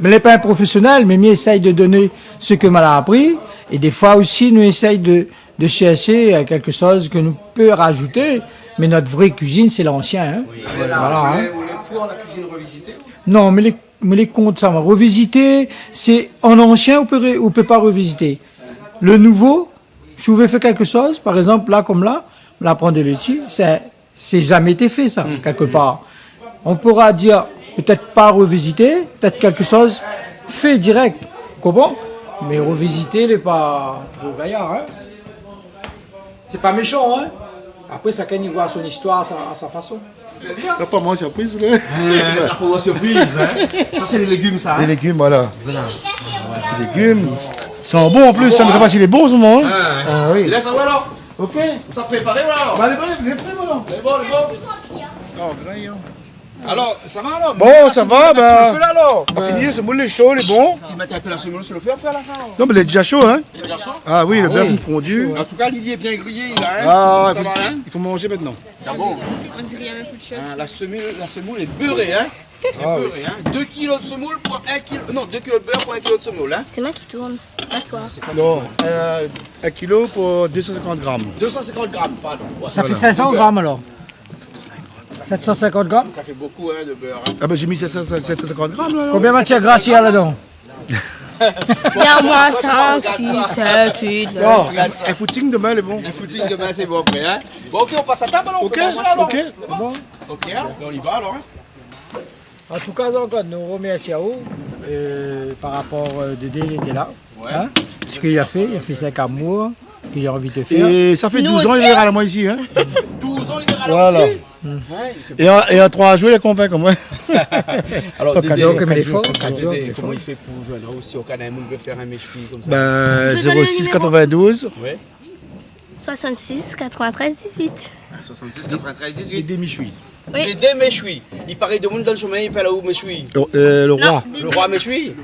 mi lé pa in profésionèl, mé mi éséy de donner ce que ma la appris, et des fois aussi, nou éséy de de chercher, euh, quelque chose que nou pé rajouter, mais notre vraie cuisine, c'est l'ancien, hein. Oui. Voilà, hein. Ou lé, ou lé pour la cuisine revisitée ? Non, mé lé, mé lé kont sa, moin. Revisiter, c'est en ancien, ou pé ré-, ou pé pa revisiter. Le nouveau, si ou vé fé quelque chose, par exemple, la, comme la, la pran de létshi, c'est Sé zamé été fé, sa, kèk par. On pourra dire, pétèt pa revisité, pétèt kékshoz fé dirèk, ou konpran ? Mé revisité, lé pa tro gayar, in. Sé pa méshan, in. Apré, shakinn i voi son istoir a sa, a sa fason. Sé bien. Sa pou moin, sirpriz, la. Euh, sa pou moin, sirpriz, in. Sa, sé lé légim, sa, in. Lé légim, voilà. Voilà. Ti légim. I san bon, an plis, sa, mi koné pa si lé bon, an se moman, in. Ah, oui. I lès sa, alor. Ok. Sa préparé, voilà. Ba, lé bon, lé pré, voilà. Lé bon, lé bon. Non, rien. Alor, sa va, alor ? Bon, sa va, bin, la fini, semoul lé sho, lé bon. I mèt in pé la semoul su lo fé apré, a la fin, alor. Non, mé lé déza sho, in. Lé déza sho ? Ah oui, lo bèf lé fondu. An tou ka, Lydie lé bien griyé, la, in. Ah, i fo, i fo manzé mintnan. Ah bon ? On dirait un coup de chef. Ah, la semoul, la semoul lé beuré, in. Ah oui. Beuré, in. Dé kilo de semoul pou in kilo, non, dé kilo de bèr pou in kilo de semoul, in. C'est moi qui tourne, pas toi. Non, euh, in kilo pou dé san sinkant gram. Dé san sinkant gram, pardon. Ouais. Sa fé sink san gram, alor. Sèt san sinkant gram ? Sa fé bokou, in, de bèr, in. Ah bin, la mi sèt san, sèt san sinkant gram, la, non ? Konbien matièr gras néna ladan ? Néna omoin sink, sis, sèt, uit, nèf. Non, in, in footing domin, lé bon. In footing domin, sé bon, apré, in. Bon, ok, on passe à table, alor, on peut manger, là, alor. Ok, ok. Lé bon ? Ok, alor, bin, on y va, alor, in. An tou ka, Jean-Claude, nou romèrsi aou, euh, par rapor, euh, Dédé, li lété la, in, parske li la fé, li la fé sink amour, ke li la anvi fé. É sa fé douz an li lé la moin isi, in. Douz an li lé la moin isi. Voilà. É an, é an troi zour, li lé konvink amoin. Alor, Dédé, koman i fé pou zoinn aou, si o ka in moun i vé fé in méshoui konmsa ? Bin, zéro sis quatre-vingt-douze. Oui. Soixante-six quatre-vingt-treize dix-huit. Ah, soixante-six quatre-vingt-treize dix-huit. Dédé Méshoui. Oui. Dédé Méshoui. I paré demoun dan le shomin i apèl aou Méshoui. Lo, euh, lo roi. Non, Dédé. Lo roi Méshoui.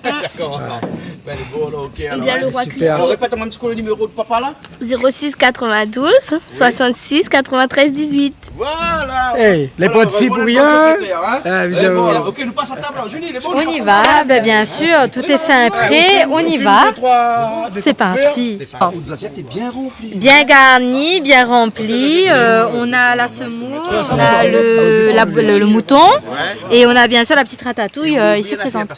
D'accord, d'accord. Bin, lé bon, alor, ok, alor, in. Super. Alor, répèt amoin in ti kou lo niméro de papa, la. Zéro six quatre-vingt-douze soixante-six quatre-vingt-treize dix-huit. Voilà. Hey, lé pa de fi pou rien. Alor, euh, voilà, bonne secrétaire, in. Ah, évidemment. É voilà. Ok, nou pass a tab, alor. Julie, lé bon, nou pass a tab. On y va, ben, bien sûr, tout est fait, prêt, on y va. Une, deux, trois, deux. C'est parti. Out zasièt lé bien ranpli. Bien garni, bien rempli. Euh, on a la semoule, on a le, la, le, le mouton, ouais, et on a bien sûr la petite ratatouille, euh, ici présente.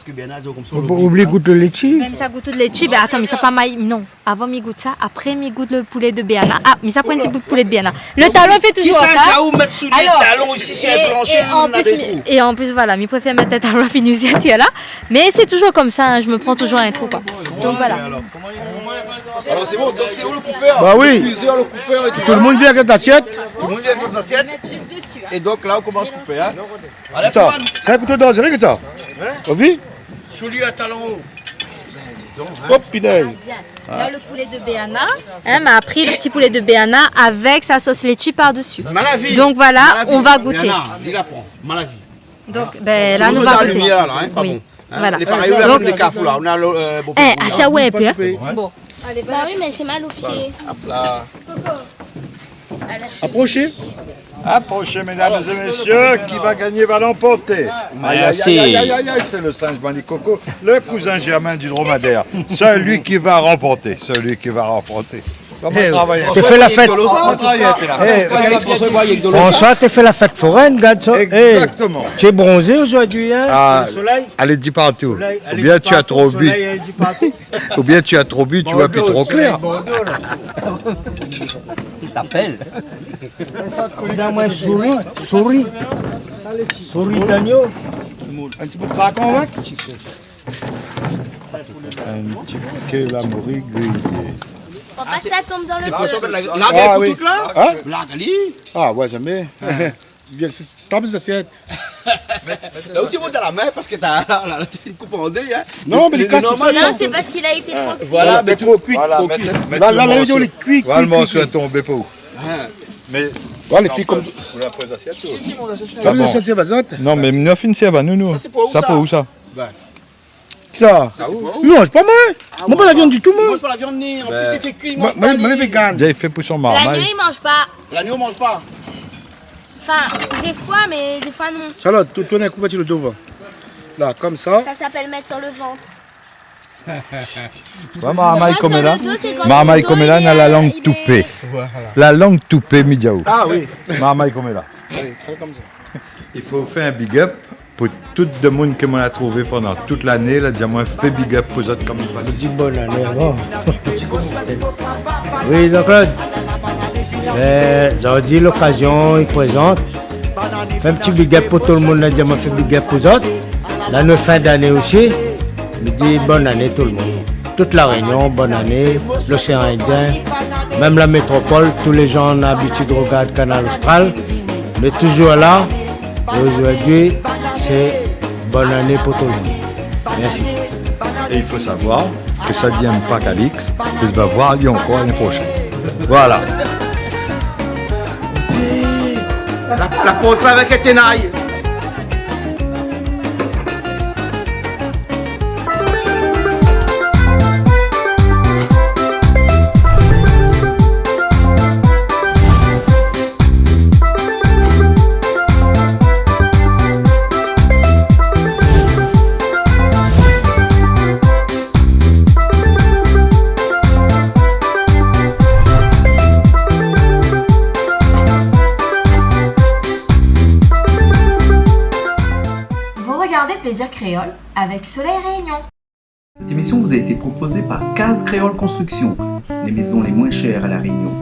Oubli gout lo létshi. Mèm sa gout lo létshi, ben, atann, mé sa pa may, non. Avan mi gout sa, apré mi gout lo poulé de béana. Ah, mé sa pran in ti bout poulé de béana. Lo talon i fé toujour sa. Kisa sa ou mèt sou lé talon isi, sé in planshé, é an plis, voilà, mi préfèr mèt in talon la fini zété la. Mé sé toujour konmsa, in, je me prends toujours un trou, quoi. Donc voilà. Alor, sé bon, donk sé ou lo koupèr ? Ba oui. Lo kuizèr, lo koupèr é tout. Tout lo moun vien avèk zasièt. Tout lo moun vien avèk zasièt. É donk la, ou komans koupé, in. Alé, sa, sé in kouto danzéré ke sa. Ou la vi ? Soulié a talon o. Hop, pinèz. La, lo poulé de béana, in, ma la pri lo ti poulé de béana avèk sa sos létshi par desi. Donk voilà, on va goûter. Donk, bin, la, nou va goûter. Oui. Voilà. Donk, é, asé, ouais, in pé, in. Bon. Alé, ba oui, mé j'ai mal aux pieds. Hop la. Aprosé. Aprosé, mesdames et messieurs, qui va gagner va l'emporter. Merci. Ay, ay, ay, ay, ay, sé lo sinz Bandi Koko, lo kouzin zèrmin du dromadaire. Celui qui va remporter, celui qui va remporter. Koman travay ? Té fé la fèt. Koman travay, té la ? François, té fé la fèt foraine, gard sa. Exactement. Té bronzé zordi, in ? Ah, solèy. Alé, di partou. Solèy, alé di partou, solèy, alé di partou. Ou bien tu as trop bu, tu vois plus trop clair. Bordeaux, la. T'appelles. Donn amoin souri, souri. Souri d'agno. In ti bout krakon, ouais. In ti ké la mori griyé. Faut pas que ça tombe dans le feu. Ah oui. Hein ? Ah ouais, zamé. Bien, sé, tanp zasièt. La ou ti mont dan la min parske ta, la, la, la, ti fine koup an dé, in. Non, mé li kas normal, sé parske li la été tro kui. Voilà, mé tro kui, tro kui. La, la, la, li kui, kui, kui. Voilà, li tonbé pou ou. Mé voilà, épi kom ou la pran zasièt, ou ? Si, si, mon zasièt. Ah bon. Tanp zasièt, sé pa zot. Non, mé nou la fine sèrv anou, nou. Sa, sé pou ou, sa. Sa ? Sa, sé pou ou. Non, sé pa moin. Ah, moin, pa la viann ditou, moin. Manz pa la viann, ni, an plis, li fé kui, li manz pa, li. Moin, moin, moin, lé vegan. Li fé pou son marmay. Lagno, li manz pa. Lagno, li manz pa. Anfin, défoi, mé défoi, non. Charlotte, tou, tourn in kou, ti lo do, va. La, komsa. Sa i apèl mèt su lo vant. Oué, marmay komela. Mèt su lo do, sé kan marmay komela, li lé, na la lang toupé. Voilà. La lang toupé, mi di aou. Ah oui. Marmay komela. Oui, fé komsa. I fo fé in big up pou tout demoun ke moin la trouvé pandan tout lané, la di amoin fé big up pou zot kom i pas. Di bone ané avan. Oui, Jean-Claude. Bin, zordi, lokazion i prézant. Fé in ti big up pou tout demoun, la di amoin fé big up pou zot. La nou fin d'ané osi. Mi di bone ané tout demoun. Tout La Rényon, bone ané, Loséan Indien, mèm la métropol, tout lé jan na abitid rogard Kanal Austral, mé toujour la, é zordi, sé bone ané pou tout demoun. Mèrsi. É i fo savoir ke sa di M P A Calix, ke va voir ali ankor lané proshèn. Voilà. La, la port sa avèk in ténay. Vous regardez Plaisir Créole avec Soleil Réunion. Cette émission vous a été proposée par Case Créole Construction, les maisons les moins chères à La Réunion.